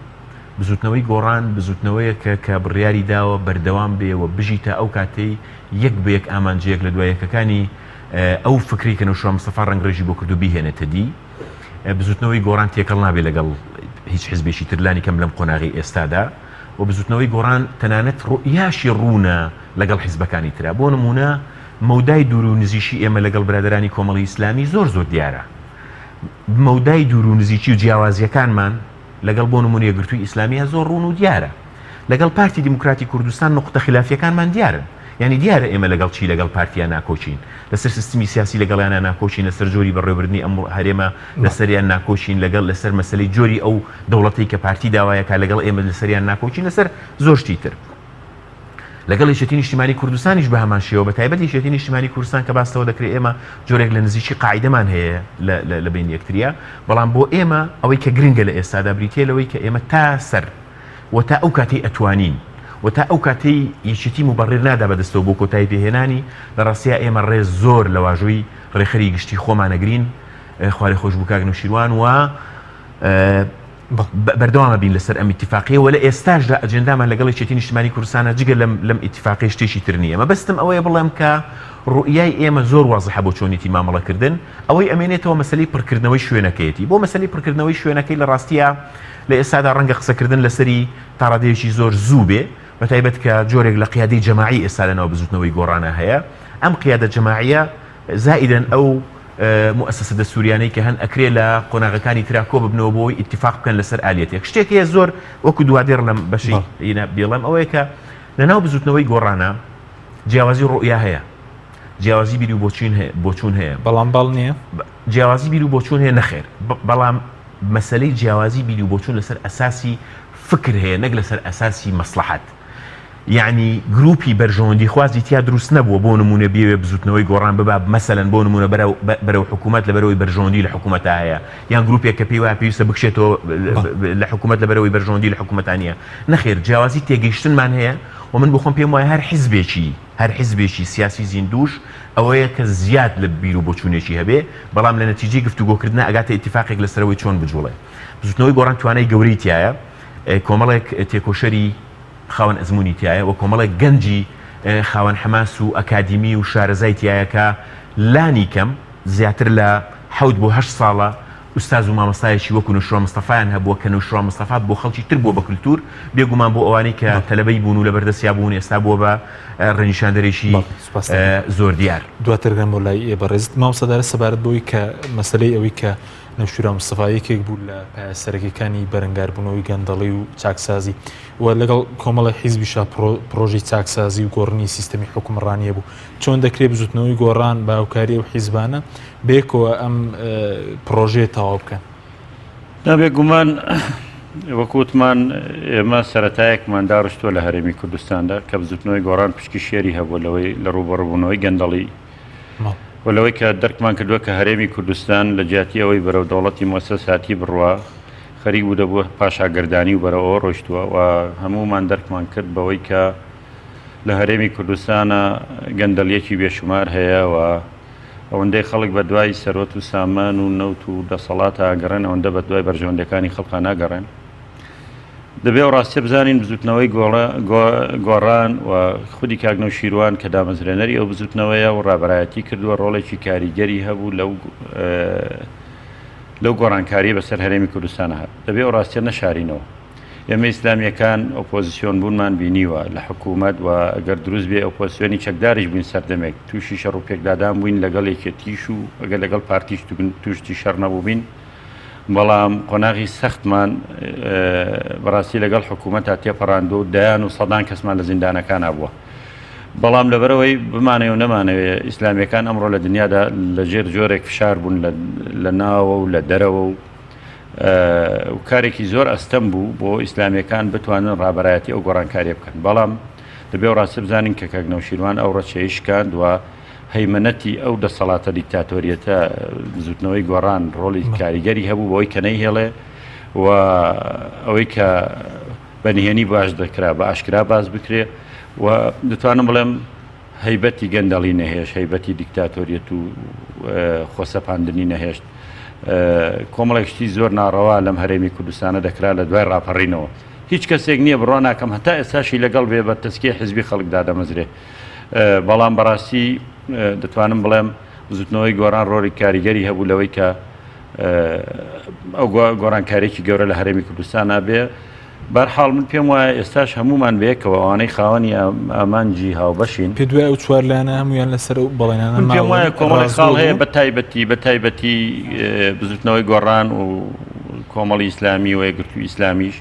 بزووتنەوەی گۆڕان بزووتنەوەیەکە کە بڕیاری داوە بەردەوام بێ و بژی تا ئەو کاتەی یەک بە یەک ئامانجە یەک لە دوای یەکەکانی ئەو فکرەی کە نەوشیروان مستەفا ڕەنگڕێژی بۆ کردووە بیهێنێتە دی. بزووتنەوەی گۆڕان تێکەڵ نابێ لەگەڵ هیچ حزبێکی تر لانی کەم لەم قۆناغەی ئێستادا و بزووتنەوەی گۆڕان تەنانەت ڕوئیاشی ڕوونە لەگەڵ حزبەکانی ترا. بۆ نموونە مەودای دوور و نزیکی ئێمە لەگەڵ برادەرانی کۆمەڵی ئیسلامی زۆر زۆر دیارە. مەودای دوور و نزیکی و جیاوازییەکانمان لەگەڵ بۆ نموونە یەکگرتووی ئیسلامییە زۆر ڕوون و دیارە. لەگەڵ پارتی دیموکراتی کوردستان نوقتە خیلافییەکانمان دیارن. یانی دیارە ئێمە لەگەڵ چی لەگەڵ پارتیا ناکۆکین. لەسەر سیستمی سیاسی لەگەڵیانا ناکۆکین، لەسەر جۆری بەڕێوەبردنی ئەم هەرێمە لەسەریان ناکۆکین، لەگەڵ لەسەر مەسەلەی جۆری ئەو دەوڵەتەی کە پارتی داوای ئەکا لەگەڵ ئێمە لەسەریان ناکۆکین، لەسەر زۆر شتی تر. لەگەڵ یەکێتی نیشتیمانی کوردستانیش بە هەمان شێوە، بە تایبەت یەکێتی نیشتیمانی کوردستان کە باس لەوە دەکرێت ئێمە جۆرێک لە نزیکی قاعیدەمان هەیە لە بەین یەکتریا، بەڵام بۆ ئێمە ئەوەی کە گرنگە لە ئێستادا بریتییە لەوەی کە ئێمە تا سەر و تا ئەو کاتەی ئەتوانین و تا ئەو کاتەی یەکێتی موبەڕیر نادا بە دەستەوە بۆ کۆتایی پێهێنانی، لە ڕاستیا ئێمە ڕێز زۆر لە واژۆی ڕێکخەری گشتی خۆمان ئەگرین، خوالێخۆشبوو کاک نەوشیروان و. بەردەوام ئەبین لەسەر ئەم ئیتیفاقیە و لە ئێستاشدا ئەجێندامان لەگەڵ یەکێتی نیشتمانی کوردستانە جگە لەم لەم ئیتیفاقیە شتێکی تر نییە مەبەستم ئەوەیە بڵێم کە ڕوئیای ئێمە زۆر وازحە بۆ چۆنیەتی مامەڵەکردن ئەوەی ئەمێنێتەوە مەسەلەی پڕکردنەوەی شوێنەکەیەتی بۆ مەسەلەی پڕکردنەوەی شوێنەکەی لە ڕاستیە لە ئێستادا ڕەنگە قسەکردن لەسەری تا ڕادەیەکی زۆر زوو بێ بەتایبەت کە جۆرێک لە قیادەی جەماعی ئێستا لەناو بزوتنەوەی گۆڕانە هەیە ئەم قیادە جەماعیە زائیدەن ئەو. موئەسەسە دەستوریانەی کە هەن ئەکرێ لە قۆناغەکانی ترا کۆ ببنەوە بۆ ئەوەی ئیتیفاق بکەن لەسەر ئالیەتێک. شتێک هەیە زۆر وەکو دوادێڕ لەم بەشەی بیڵێم ئەوەیە کە لەناو بزوتنەوەی گۆڕانا جیاوازی ڕوئیا هەیە، جیاوازی بیر و بۆچوون هەیە، بۆچوون هەیە. بەڵام باڵ نییە؟ جیاوازی بیر و بۆچوون هەیە نەخێر، بەڵام مەسەلەی جیاوازی بیر و بۆچوون لەسەر ئەساسی فکر هەیە نەک لەسەر ئەساسی مەسڵەحەت. یەعنی گروپی بەرژەوەندی خوازی تیا دروست نەبووە بۆ نموونە بیەوێ بزوتنەوەی گۆڕان ببا مەسەلەن بۆ نموونە بەرەو بەرەو حکومەت لەبەرئەوەی بەرژەوەندی لە حکومەتا هەیە یان گروپێک کە پێی وایە پێویستە بکشێتەوە لە حکومەت لەبەرئەوەی بەرژەوەندی لە حکومەتا نییە نەخێر جیاوازی تێگەیشتنمان هەیە و من بۆخۆم پێم وایە هەر حیزبێکی هەر حیزبێکی سیاسی زیندووش ئەوەیە کە زیاد لە بیر و بۆچوونێکی هەبێ بەڵام لە نەتیجەی گفتوگۆکردنا ئەگاتە ئیتیفاقێک لەسەرەوەی چۆن بجوڵێ بزوتنەوەی گۆڕان توانای گەورەی تیایە کۆمەڵێک تێکۆشەری خاوەن ئەزموونی تیایە و کۆمەڵێک گەنجی خاوەن حەماس و ئەکادیمی و شارەزای تیایە کە لانی کەم زیاتر لە حەوت بۆ هەشت ساڵە ئوستاز و مامۆستایەکی وەکو نەوشیروان مستەفایان هەبووە کە نەوشیروان مستەفا بۆ خەڵکی تر بووە بە کلتور، بێگومان بۆ ئەوانەی کە تەلەبەی بوون و لەبەردەستیا بوون ئێستا بووە بە ڕێنیشاندەرێکی زۆر دیار. دواتر گەم بۆ لای بەڕێزت مامۆستا دارا سەبارەت بەوەی کە مەسەلەی ئەوەی کە نەوشیروان مستەفا یەکێک بوو لە پایە سەرەکیەکانی بەرەنگاربوونەوەی گەندەڵی و چاکسازی و لەگەڵ کۆمەڵی حیزبیشا پرۆژەی چاکسازی و گۆڕنی سیستەمی حکومڕانیە بوو چۆن دەکرێت بزوتنەوەی گۆڕان بە هاوکاری ئەو حیزبانە بێکەوە ئەم پرۆژەیە تەواو بکەن؟ بێگومان وەکوتمان ئێمە سەتایەکمان داڕشتووە لە هەرێمی کوردستاندا کە بزوتنەوەی گۆڕان پشکی شێری هەبوو لەوەی لە ڕووبەڕووبوونەوەی گەندەڵی و لەوەی کە دەرکمان کردووە کە هەرێمی کوردستان لە جیاتی ئەوەی بەرەو دەوڵەتی موسەساتی بڕوا خەریک بوو دەبووە پاشاگەردانی و بەرەو ئەوە ڕۆیشتووە و هەموومان دەرکمان کرد بەوەی کە لە هەرێمی کوردستانە گەندەڵیەکی بێشومار هەیە و ئەوەندەی خەڵک بە دوای سەروەت و سامان و نەوت و دەسەڵاتە ئەگەڕێن ئەوەندە بە دوای بەرژەوەندەکانی خەڵکا ناگەڕێن. دەبێ ئەو ڕاستیە بزانین بزوتنەوەی گۆڕان و خودی کاک نەوشیروان کە دامەزرێنەری ئەو بزوتنەوەیە و ڕابەرایەتی کردووە ڕۆڵێکی کاریگەری هەبوو لەو لەو گۆڕانکاریە بەسەر هەرێمی کوردستان هات. دەبێ ئەو ڕاستیە نەشارینەوە. ئێمە ئیسلامیەکان ئۆپۆزیسیۆن بوونمان بینیوە لە حکوومەت و ئەگەر دروست بێ ئۆپۆزیسیۆنی چەکداریش بووین سەردەمێک تووشی شەڕ و پێکدادان بووین لەگەڵ یەکێتیش و ئەگەر لەگەڵ پارتیش تووشتی شەڕ نەبووبین بەڵام قۆناغی سەختمان بەڕاستی لەگەڵ حکوومەتە تێپەڕاندووە و دەیان و سەدان کەسمان لە زیندانەکانا بووە. بەڵام لەبەرئەوەی بمانەوێ و نەمانەوێ ئیسلامیەکان ئەمڕۆ لە دنیادا لەژێر جۆرێک فشار بوون لە ناوە و لە دەرەوە و و کارێکی زۆر ئەستەم بوو بۆ ئیسلامیەکان بتوانن ڕابەرایەتی ئەو گۆڕانکاریە بکەن بەڵام دەبێ و ڕاستە بزانین کە کاک نەوشیروان ئەو ڕەچەی شکاند و هەیمەنەتی ئەو دەسەڵاتە دیکتاتۆریەتە بزوتنەوەی گۆڕان ڕۆڵی کاریگەری هەبوو بەوەی کە نەیهێڵێ و ئەوەی کە بە نهێنی باش دەکرا بە ئاشکرا باس بکرێ و دەتوانم بڵێم هەیبەتی گەندەڵی نەهێشت، هەیبەتی دیکتاتۆریەت و خۆسەپاندنی نەهێشت. کۆمەڵێک شتی زۆر ناڕەوا لەم هەرێمی کوردستانە دەکرا لە دوای ڕاپەڕینەوە. هیچ کەسێک نییە بڕوا ناکەم هەتا ئێستاشی لەگەڵ بێ بە تەسکیەی حیزبی خەڵک دادەمەزرێ. بەڵام بەڕاستی دەتوانم بڵێم بزوتنەوەی گۆڕان ڕۆڵی کاریگەری هەبوو لەوەی کە ئەو گۆڕانکاریەکی گەورە لە هەرێمی کوردستانا بێ. بەرحاڵ من پێم وایە ئێستاش هەموومان بەیەکەوە ئەوانەی خاوەنی ئامانجی هاوبەشین. پێت وایە ئەو چوار لایەنە هەموویان لەسەر ئەو بەڵێنانە من پێم ماون؟ وایە کۆمەڵێک ڕاستگۆ خاڵ هەیە بوون؟ بە تایبەتی بە تایبەتی بزوتنەوەی گۆڕان و کۆمەڵی ئیسلامی و یەکگرتووی ئیسلامیش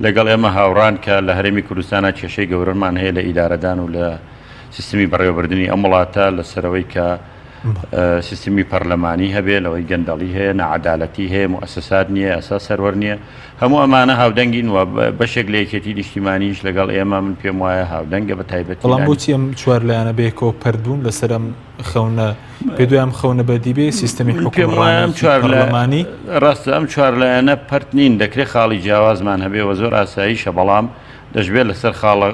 لەگەڵ ئێمە هاوڕان کە لە هەرێمی کوردستانا کێشەی گەورەمان هەیە لە ئیدارەدان و لە سیستمی بەڕێوەبردنی ئەم وڵاتە لەسەرەوەی کە سیستمی پەرلەمانی هەبێ، لەوەی گەندەڵی هەیە، ناعەدالەتی هەیە، موئەسەسات نییە، یاسا سەروەر نییە، هەموو ئەمانە هاودەنگین و بەشێک لە یەکێتی نیشتیمانیش لەگەڵ ئێمە من پێم وایە هاودەنگە بە تایبەتی بەڵام بۆچی ئەم چوار لایەنە بەیەکەوە پەرت بوون لەسەر ئەم خەونە؟ پێت وایە ئەم خەونە بەدی بێ سیستەمی حوکمڕانیی پەرلەمانی؟ ڕاستە ئەم چوار لایەنە پەرت نین، دەکرێت خاڵی جیاوازمان هەبێ و زۆر ئاساییشە، بەڵام دەشبێت لەسەر خاڵە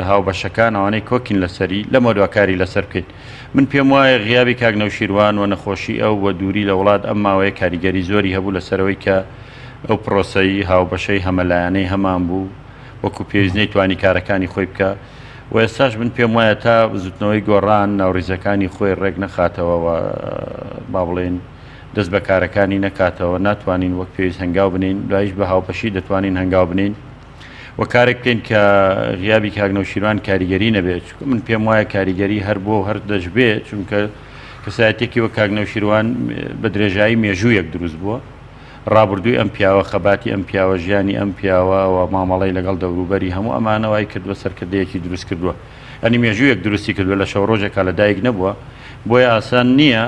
هاوبەشەکان ئەوانەی کۆکین لەسەری لەمەودوا کاری لەسەر بکەین. من پێم وایە غیابی کاک نەوشیروان و نەخۆشی ئەو و دووری لە وڵات ئەم ماوەیە کاریگەری زۆری هەبوو لەسەرەوەی کە ئەو پرۆسەی هاوبەشەی هەمەلایەنەی هەمان بوو وەکو پێویست نەیتوانی کارەکانی خۆی بکا و ئێستاش من پێم وایە تا بزوتنەوەی گۆڕان ناوڕیزەکانی خۆی ڕێک نەخاتەوە و با بڵێین دەست بە کارەکانی نەکاتەوە ناتوانین وەک پێویست هەنگاو بنێین دوایش بە هاوبەشی دەتوانین هەنگاو بنێین. و کارێک بکەین کە غیابی کاک نەوشیروان کاریگەری نەبێت چونکە من پێم وایە کاریگەری هەر بۆ هەر دەشبێ چونکە کەسایەتێکی وەک کاک نەوشیروان بە درێژایی مێژوویەک دروست بووە. ڕابردووی ئەم پیاوە، خەباتی ئەم پیاوە، ژیانی ئەم پیاوە و مامەڵەی لەگەڵ دەوروبەری، هەموو ئەمانە وای کردووە سەرکردەیەکی دروست کردووە. یانی مێژوویەک دروستی کردووە لە شەو ڕۆژێکا لە دایک نەبووە. بۆیە ئاسان نییە.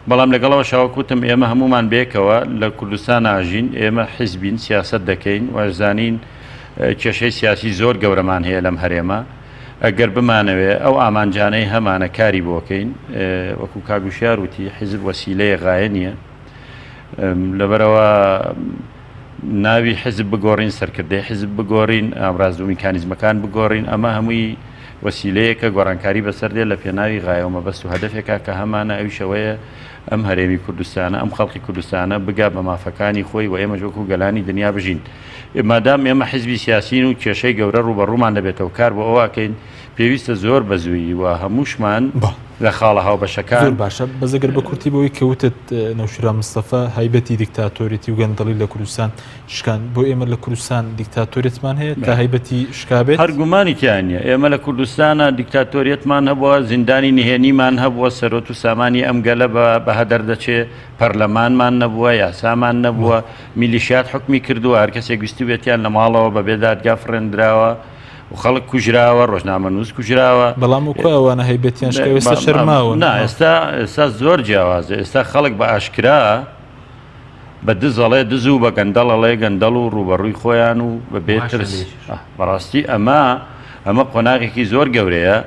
بەڵام لەگەڵ ئەوەشا وەک وتم ئێمە هەموومان بێکەوە لە کوردستان ئاژین، ئێمە حیزبین، سیاسەت دەکەین و ئەشزانین کێشەی سیاسی زۆر گەورەمان هەیە لەم هەرێمە. ئەگەر بمانەوێ ئەو ئامانجانەی هەمانە کاری بۆ کەین، وەکوو کاک وشیار وتی حیزب وەسیلەیە غایە نییە. لەبەرئەوە ناوی حیزب بگۆڕین، سەرکردەی حیزب بگۆڕین، ئامراز و میکانیزمەکان بگۆڕین، ئەمە هەمووی وەسیلەیەکە گۆڕانکاری بەسەر دێت لە پێناوی غایە و مەبەست و هەدەفێکا کە هەمانە ئەویش ئەوەیە ئەم هەرێمی کوردستانە، ئەم خەڵکی کوردستانە بگا بە مافەکانی خۆی و ئێمەش وەکوو گەلانی دنیا بژین. مادام ئێمە حیزبی سیاسین و کێشەی گەورە ڕووبەڕوومان دەبێتەوە کار بۆ ئەوە ئەکەین پێویستە زۆر بە زوویی و هەمووشمان لە خاڵە هاوبەشەکان. زۆر باشە بەس ئەگەر بە کورتی بەوەی کە وتت نەوشیروان مستەفا هەیبەتی دیکتاتۆریەتی و گەندەڵی لە کوردستان شکاند بۆ ئێمە لە کوردستان دیکتاتۆریەتمان هەیە تا هەیبەتی شکابێت؟ هەر گومانی تیا نییە ئێمە لە کوردستانا دیکتاتۆریەتمان هەبووە زیندانی نهێنیمان هەبووە سەرۆت و سامانی ئەم گەلە بە هەدەر دەچێ پەرلەمانمان نەبووە یاسامان نەبووە میلیشیات حوکمی کردووە هەر کەسێک ویستبێتیان لە ماڵەوە بەبێ دادگا فڕێندراوە و خەڵک کوژراوە، ڕۆژنامەنووس کوژراوە. بەڵام وەکو ئەوانە هەیبەتیان شکاوە ئێستا شەرماون. نا ئێستا ئێستا زۆر جیاوازە ئێستا خەڵک بە ئاشکرا بە دز ئەڵێ دز و بە گەندەڵ ئەڵێ گەندەڵ و ڕووبەڕووی خۆیان و بە بێ ترس بەڕاستی ئەمە ئەمە قۆناغێکی زۆر گەورەیە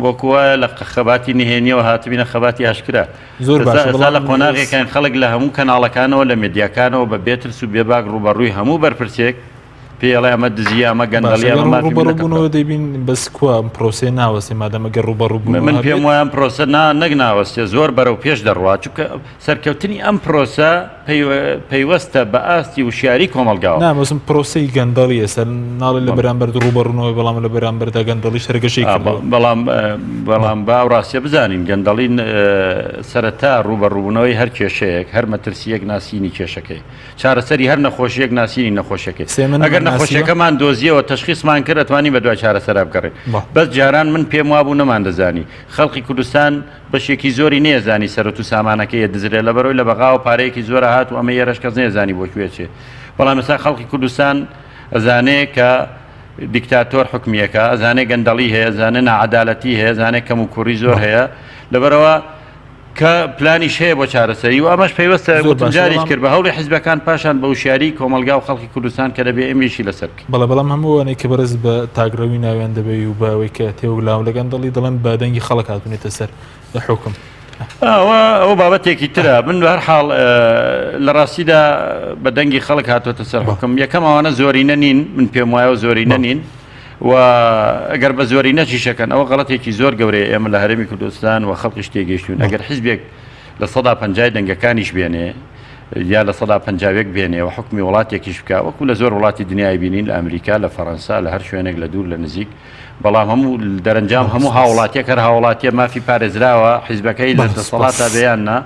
وەکو وایە لە خەباتی نهێنیەوە هاتبینە خەباتی ئاشکرا زۆر باشە ئێستا لە قۆناغێکان خەڵک لە هەموو کەناڵەکانەوە لە مێدیاکانەوە بە بێ ترس و بێباک ڕووبەڕووی هەموو بەرپرسێک پێی ئەڵێ ئەمە دزیە ئەمە گەندەڵیە ئەمە مافی ڕووبەڕوو بوونەوە دەیبین بەس کوا ئەم پرۆسەیە ناوەستێ مادەم ئەگەر ڕووبەڕوو بوونەوە من پێم وایە ئەم پرۆسە نا نەک ناوەستێ زۆر بەرەو پێش دەڕوا چونکە سەرکەوتنی ئەم پرۆسە پەیوەستە بە ئاستی وشیاری کۆمەڵگاوە. نا مەسم پرۆسەی گەندەڵی ئێستا ناڵێ لە بەرامبەر ڕووبەڕوونەوەی بەڵام لە بەرامبەردا گەندەڵیش هەر گەشەی کردووە. بەڵام بەڵام با ئەو ڕاستیە بزانین گەندەڵی سەرەتا ڕووبەڕووبوونەوەی هەر کێشەیەک هەر مەترسییەک ناسینی کێشەکەی چارەسەری هەر نەخۆشیەک ناسینی نەخۆشیەکەی ئەگەر نەخۆشیەکەمان دۆزیەوە تەشخیصمان کرد ئەتوانین بە دوای چارەسەرا بگەڕێین بەس جاران من پێم وابوو نەماندەزانی خەڵکی کوردستان بەشێکی زۆری نەیەزانی سەرەت و سامانەکەی ئەدزرێ لەبەرئەوەی لە بەغاوە پارەیەکی زۆر ئەهات و ئەمە ئێرەش کەس نەیەزانی بۆ کوێ ئەچێ بەڵام ئێستا خەڵکی کوردستان ئەزانێ کە دیکتاتۆر حوکمی ئەکا ئەزانێ گەندەڵی هەیە ئەزانێ ناعەدالەتی هەیە ئەزانێ کەم و کوڕی زۆر هەیە لەبەرئەوە کە پلانیش هەیە بۆ چارەسەری و ئەمەش پەیوەستە زۆر وتم باشە جاریش بەڵام کرد بە هەوڵی حیزبەکان پاشان بە وشیاری کۆمەڵگا و خەڵکی کوردستان کە دەبێ ئێمەیشی لەسەر بکەین. بەڵێ بەڵام هەموو ئەوانەی کە بەڕێز بە تاکڕەوی ناویان دەبەی و بە ئەوەی کە تێوەگلاون لە گەندەڵی دەڵێن بە دەنگی خەڵک هاتوونەتە سەر حوکم. ئەوە ئەوە بابەتێکی ترە من بە هەر حاڵ لە ڕاستیدا بە دەنگی خەڵک هاتووەتە سەر حوکم یەکەم ئەوانە زۆرینە نین من پێم وایە و زۆرینە نین و ئەگەر بە زۆرینەشیش ئەکەن ئەوە غەڵەتێکی زۆر گەورەیە ئێمە لە هەرێمی کوردستان و خەڵکیش تێگەیشتوون ئەگەر حیزبێک لە سەدا پەنجای دەنگەکانیش بێنێ یا لە سەدا پەنجاوێک بێنێ و حکومی وڵاتێکیش بکە وەکو لە زۆر وڵاتی دنیای بینین لە ئەمریکا لە فەرەنسا لە هەر شوێنێک لە دوور لە نزیک بەڵام هەموو دەرەنجام هەموو هاوڵاتیەک هەر هاوڵاتیە مافی پارێزراوە حیزبەکەی لە دەسەڵاتە بێیان نا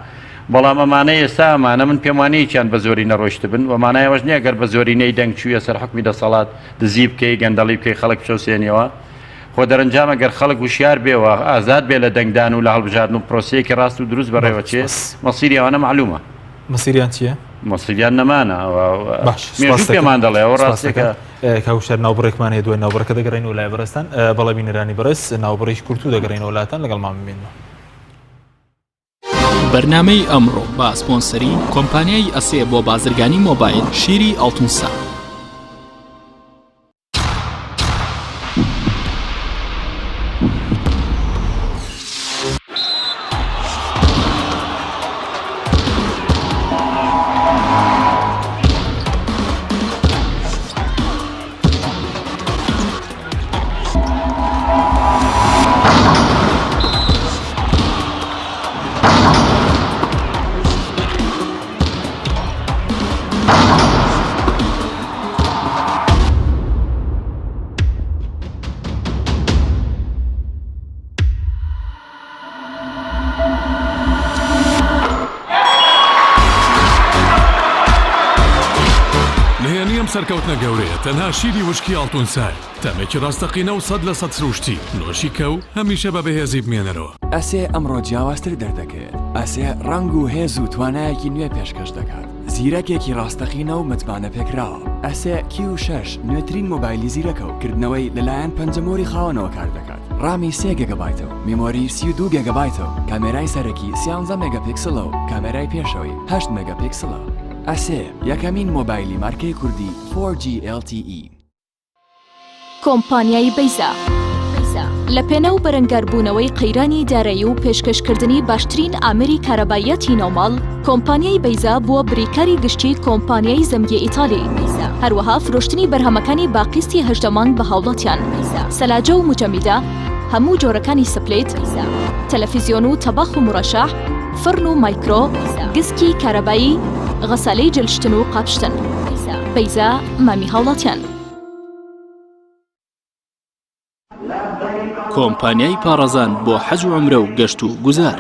بەڵام ئەمانەی ئێستا ئەمانە من پێم وانیە هیچیان بە زۆری نەڕۆیشتبن و مانای ئەوەش نییە گەر بە زۆرینەی دەنگ چوویە سەر حوکمی دەسەڵات دزی بکەی گەندەڵی بکەی خەڵک بچەوسێنیەوە خۆ دەرەنجام ئەگەر خەڵک وشیار بێ و ئازاد بێ لە دەنگدان و لە هەڵبژاردن و پرۆسەیەکی ڕاست و دروست بەڕێوە چێ مەسیری ئەوانە مەعلومە. مەسیریان چییە؟ مەسیریان نەمانە باش مێژوو پێمان دەڵێ ئەوە ڕاستێکە. کاک وشیار ناوبڕێکمان هەیە دوای ناوبڕەکە دەگەڕێینەوە لای بەڕێزتان بەڵێ بینەرانی بەڕێز ناوبڕێکی کورت و دەگەڕێینەوە لاتان لەگەڵمان بمێنەوە. بەرنامەی ئەمڕۆ بە سپۆنسەری کۆمپانیای ئەسێ بۆ بازرگانی مۆبایل شیری ئاڵتونسا. سەرکەوتنە گەورەیە تەنها شیری وشکی ئاڵتونسایە، تامێکی ڕاستەقینە و 100% سروشتی، نۆشی کە و هەمیشە بە بەهێزی بمێنەرەوە. ئەسێ ئەمڕۆ جیاوازتر دەردەکەوێت. ئەسێ ڕەنگ و هێز و توانایەکی نوێ پێشکەش دەکات. زیرەکێکی ڕاستەقینە و متمانەپێکراوە. ئەسێ کیو شەش نوێترین مۆبایلی زیرەکە و کردنەوەی لەلایەن پەنجەمۆری خاوەنەوە کار دەکات. ڕامی سێ گێگابایتە و میمۆری 32 گێگابایتە و کامێرای سەرەکی سیانزە مێگاپیکسڵە و کامێرای پێشەوەی هەشت مێگاپیکسڵە. ئەسێ یەکەمین مۆبایلی مارکەی کوردی 4G LTE. کۆمپانیای بەیزا لە پێناو بەرەنگاربوونەوەی قەیرانی دارایی و پێشکەشکردنی باشترین ئامێری کارەباییاتی ناوماڵ، کۆمپانیای بەیزا بووە بریکاری گشتی کۆمپانیای زەمگی ئیتالی. هەروەها فرۆشتنی بەرهەمەکانی بە قیستی 18 مانگ بە هاوڵاتیان، سەلاجە و موجەمیدە، هەموو جۆرەکانی split، تەلەفیزیۆن و تەباخ و مورەشەح، فڕن و مایکرۆ، گسکی کارەبایی، غەسالەی جلشتن و قاپشتن. بەیزا مامی هاوڵاتیان. کۆمپانیای پاڕەزان بۆ حەج و عەمرە و گەشت و گوزار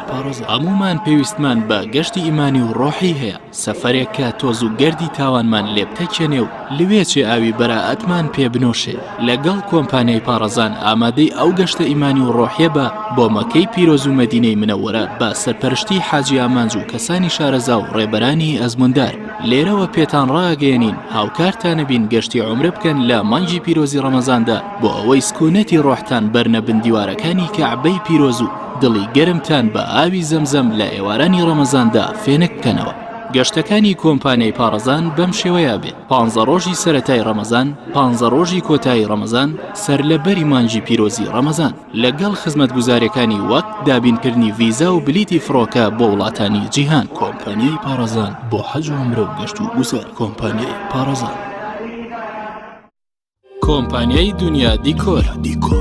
هەموومان پێویستمان بە گەشتی ئیمانی و ڕۆحی هەیە سەفەرێک کە تۆز و گەردی تاوانمان لێ بتەکێنێ و لوێچێ ئاوی بەرائەتمان پێ بنۆشێ لەگەڵ کۆمپانیای پاڕەزان ئامادەی ئەو گەشتە ئیمانی و ڕۆحیە بە بۆ مەکەی پیرۆز و مەدینەی منەوەرە بە سەرپەرشتی حاجی ئامانج و کەسانی شارەزا و ڕێبەرانی ئەزموندار لێرەوە پێتان ڕائەگەیەنین هاوکارتانەبین گەشتی عومرە بکەن لە مانگی پیرۆزی ڕەمەزاندا بۆ ئەوەی سکونەتی ڕۆحتان بەرنە بن دیوارەکانی کەعبەی پیرۆز و دڵی گەرمتان بە ئاوی زەمزەم لە ئێوارانی ڕەمەزاندا فێنک بکەنەوە. گەشتەکانی کۆمپانیای پاڕەزان بەم شێوەیە بێت، پانزە ڕۆژی سەرەتای ڕەمەزان، پانزە ڕۆژی کۆتایی ڕەمەزان، سەرلەبەری مانگی پیرۆزی ڕەمەزان. لەگەڵ خزمەتگوزاریەکانی وەک دابینکردنی ڤیزا و بلیتی فڕۆکە بۆ وڵاتانی جیهان. کۆمپانیای پاڕەزان بۆ حەج و عومرە و گەشت و گوزار کۆمپانیای پاڕەزان. کۆمپانیای دونیا دیکۆر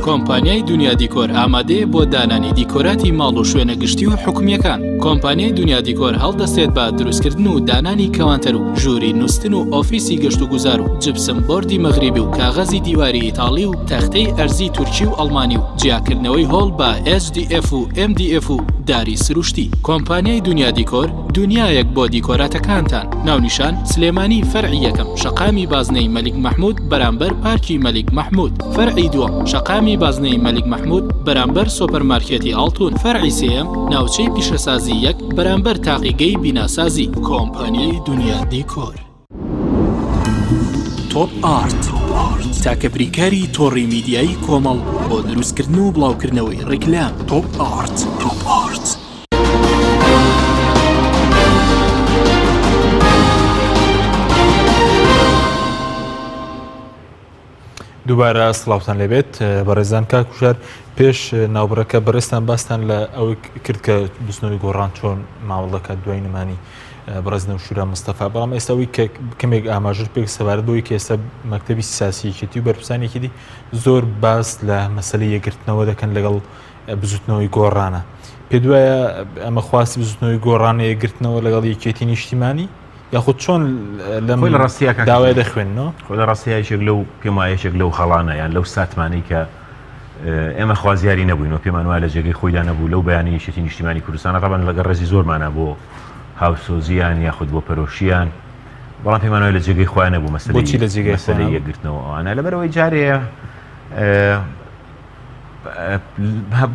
کۆمپانیای دونیا دیکۆر ئامادەیە بۆ دانانی دیکۆراتی ماڵ و شوێنە گشتی و حکومیەکان کۆمپانیای دونیا دیکۆر هەڵدەستێت بە دروستکردن و دانانی کەوانتەر و ژووری نووستن و ئۆفیسی گەشت و گوزار و جپسم بۆردی مەغریبی و کاغەزی دیواری ئیتاڵی و تەختەی ئەرزی تورکی و ئەڵمانی و جیاکردنەوەی هۆڵ بە HDF و MDF و داری سروشتی. کۆمپانیای دونیا دیکۆر، دونیایەک بۆ دیکۆراتەکانتان. ناونیشان، سلێمانی فەرعی یەکەم، شەقامی بازنەی مەلیک مەحمود بەرامبەر پارکی مەلیک مەحمود. فەرعی دووەم، شەقامی بازنەی مەلیک مەحمود بەرامبەر سۆپەرمارکێتی ئاڵتون. فەرعی سێیەم، ناوچەی پیشەسازی یەک بەرامبەر تاقیگەی بیناسازی. کۆمپانیای دونیا دیکۆر. تۆپ ئارت تاکە بریکاری تۆڕی میدیایی کۆمەڵ بۆ دروستکردن و بڵاوکردنەوەی ڕیکلام تۆپ ئارت تۆپ ئارت. دووبارە سڵاوتان لێبێت بەڕێزان کاک کوژار پێش ناوبڕەکە بەڕێزتان باستان لە ئەوەی کرد کە بزنەوەی گۆڕان چۆن مامەڵە دەکات دوای نەمانی بەڕێز نەوشیروان مستەفا بەڵام ئێستا ئەوی کە کەمێک ئاماژەت پێک سەبارەت بەوەی کە ئێستا مەکتەبی سیاسی یەکێتی و بەرپرسانی یەکێتی زۆر باس لە مەسەلەی یەکگرتنەوە دەکەن لەگەڵ بزوتنەوەی گۆڕانە پێ دوایە ئەمە خواستی بزوتنەوەی گۆڕانە یەکگرتنەوە لەگەڵ یەکێتی نیشتیمانی یاخود چۆن لەم خۆی لە ڕاستیا کاک داوای دەخوێننەوە؟ خۆی لە ڕاستیا یەکێک لەو پێم وایە یەکێک لەو هەڵانە یان لەو ساتمانەی کە ئێمە خوازیاری نەبووین و پێمان وایە لە جێگەی خۆیدا نەبوو لەو بەیانی یەکێتی نیشتیمانی کوردستانە ڕەبەن لەگەڵ ڕێزی زۆرمانە بۆ هاوسۆزیان یاخود بۆ پەرۆشیان بەڵام پێمان وایە لە جێگەی خۆیان نەبوو مەسەلەی بۆچی لە جێگەی خۆیان مەسەلەی نەبوو؟ یەکگرتنەوە ئەوانە لەبەرئەوەی جارێ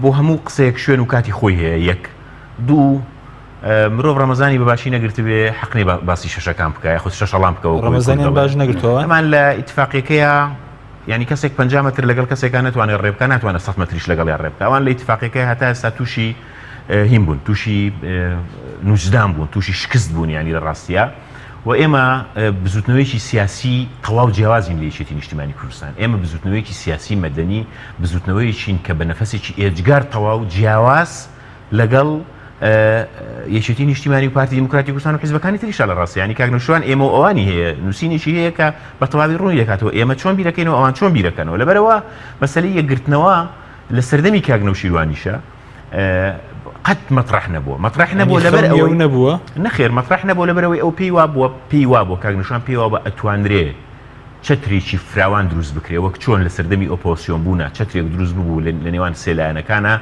بۆ هەموو قسەیەک شوێن و کاتی خۆی هەیە یەک دوو مرۆڤ ڕەمەزانی بە باشی نەگرتبێ حەق نیە باسی شەشەکان بکا یاخود شەشەڵان بکە وەکو ڕەمەزانیان باش نەگرتەوە ئەمان لە ئیتفاقیەکەیە یعنی کەسێک 50 متر لەگەڵ کەسێکا نتوانێت ڕێ بکە ناتوانێت 100 متریش لەگەڵیان ڕێ بکە ئەوان لە ئیتفاقیەکەی هەتا ئێستا تووشی هین بوون تووشی نووسدان بوون تووشی شکست بوون ینی لە ڕاستیە و ئێمە بزوتنەوەیەکی سیاسی تەواو جیاوازین لە یەکێتی نیشتیمانی کوردستان ئێمە بزوتنەوەیەکی سیاسی مەدەنی بزوتنەوەیەکین کە بە نەفەسێکی ئێجگار تەواو جیاواز لەگەڵ یەکێتی نیشتیمانی و پارتی دیموکراتی کوردستان و حیزبەکانی تریشا لە ڕاستی ینی کاک نەوشیروان ئێمە و ئەوانی هەیە نووسینێکی هەیە کە بە تەواوی ڕوونی دەکاتەوە ئێمە چۆن بیرەکەینەوە ئەوان چۆن بیرەکەنەوە لەبەرەوە مەسەلەی یەکگرتنەوە لە سەردەمی کاک نەوشیروانیشە قەت مەطرح نەبووە مەطرح نەبووە لەبەر ئەوەی نەبووە نەخێر مەطرح نەبووە لەبەرەوەی ئەو پێی وابووە پێی وابووە کاک نەوشیروان پێی وابووە ئەتوانرێ چەترێکی فراوان دروست بکرێ وەک چۆن لە سەردەمی ئۆپۆسیۆن بوونا چەترێک دروست ببوو لە نێوان سێ لایەنەکانا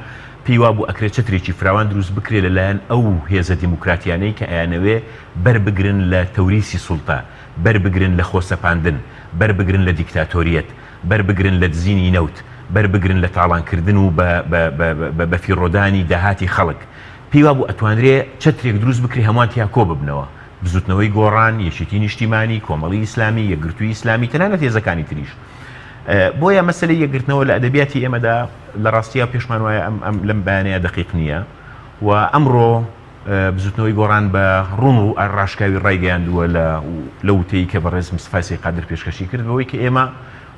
پێی وابوو ئەکرێ چەترێکی فراوان دروست بکرێ لە لایەن ئەو هێزە دیموکراتیانەی کە ئەیانەوێ بەر بگرن لە تەوریسی سوڵتە بەر بگرن لە خۆسەپاندن. بەر بگرن لە دیکتاتۆریەت، بەر بگرن لە دزینی نەوت، بەر بگرن لە تاڵانکردن و بە بە بە بەفیڕۆدانی داهاتی خەڵک. پێی وابوو ئەتوانرێ چەترێک دروست بکرێ هەمووان تیا کۆ ببنەوە. بزوتنەوەی گۆڕان، یەکێتی نیشتیمانی، کۆمەڵی ئیسلامی، یەکگرتووی ئیسلامی، تەنانەت هێزەکانی تریش. بۆیە مەسەلەی یەکگرتنەوە لە ئەدەبیاتی ئێمەدا لە ڕاستیا پێشمان وایە ئەم ئەم لەم بەیانەیە دەقیق نییە و ئەمڕۆ بزوتنەوەی گۆڕان بە ڕوون و ڕاشکاوی ڕایگەیاندووە لە لە وتەی کە بەڕێز مستەفای سەی قادر پێشکەشی کرد بەوەی کە ئێمە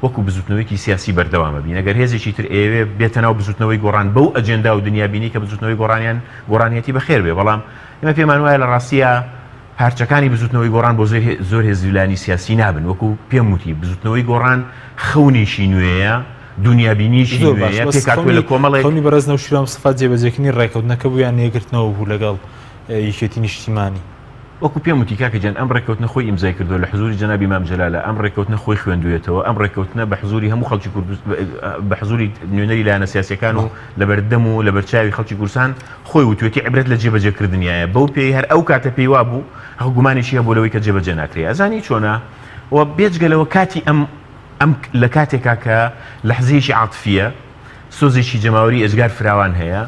وەکو بزوتنەوەیەکی سیاسی بەردەوامە بین ئەگەر هێزێکی تر ئەیەوێ بێتە ناو بزوتنەوەی گۆڕان بەو ئەجێندا و دنیابینی کە بزوتنەوەی گۆڕانیان گۆڕانیەتی بەخێر بێ بەڵام ئێمە پێمان وایە لە ڕاستیا پارچەکانی بزوتنەوەی گۆڕان بۆ زۆر هێز و لایەنی سیاسی نابن وەکو پێم وتی بزوتنەوەی گۆڕان خەونێکی نوێیە دنیابینیەکی زۆر باش نوێیە بەس پێکهاتووە لە خەونی کۆمەڵێک خەونی بەڕێز نەوشیروان مستەفا جێبەجێکردنی ڕێکەوتنەکە بوو یان یەکگرتنەوە بوو لەگەڵ یەکێتی نیشتیمانی؟ وەکو پێم وتی کاکە گیان ئەم ڕێککەوتنە خۆی ئیمزای کردووە لە حزوری جەنابی مام جەلالە ئەم ڕێککەوتنە خۆی خوێندوویەتەوە ئەم ڕێککەوتنە بە حزوری هەموو خەڵکی کوردست بە حزوری نوێنەری لایەنە سیاسیەکان و لەبەردەم و لەبەرچاوی خەڵکی کوردستان خۆی وتوێتی عیبرەت لە جێبەجێکردنیایە بەو پێی هەر ئەو کاتە پێی وابوو هەق گومانێکی هەبوو لەوەی کە جێبەجێ ناکرێ ئەزانی چۆنە و بێجگە لەوە کاتی ئەم ئەم لە کاتێکا کە لەحزەیەکی عاتفیە سۆزێکی جەماوەری ئێجگار فراوان هەیە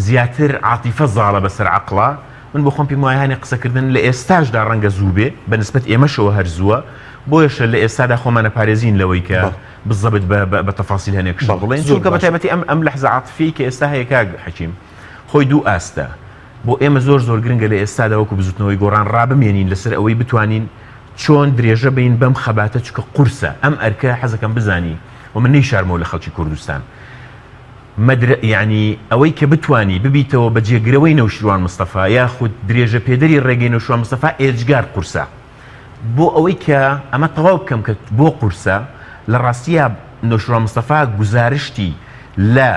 زیاتر عاتیفە زاڵە بەسەر عەقڵا من بۆ خۆم پێم وایە هەنێ قسەکردن لە ئێستاشدا ڕەنگە زوو بێ بە نسبەت ئێمەشەوە هەر زووە بۆیەشە لە ئێستادا خۆمان ئەپارێزین لەوەی کە بزەبت بە بە تەفاسیل هەنێک شت بڵێین چونکە بە تایبەتی ئەم ئەم لەحزە عاتفیەی کە ئێستا هەیە کاک حەکیم خۆی دوو ئاستە بۆ ئێمە زۆر زۆر گرنگە لە ئێستادا وەکو بزوتنەوەی گۆڕان ڕابمێنین لەسەر ئەوەی بتوانین چۆن درێژە بین بەم خەباتە چکە قورسە ئەم ئەرکە حەزەکەم بزانی و من نەیشارمەوە لە خەڵکی کوردستان مەدرە یانی ئەوەی کە بتوانی ببیتەوە بە جێگرەوەی نەوشیروان مستەفا یاخود درێژە پێدەری ڕێگەی نەوشیروان مستەفا ئێجگار قورسە بۆ ئەوەی کە ئەمە تەواو بکەم کە بۆ قورسە لە ڕاستیا نەوشیروان مستەفا گوزارشتی لە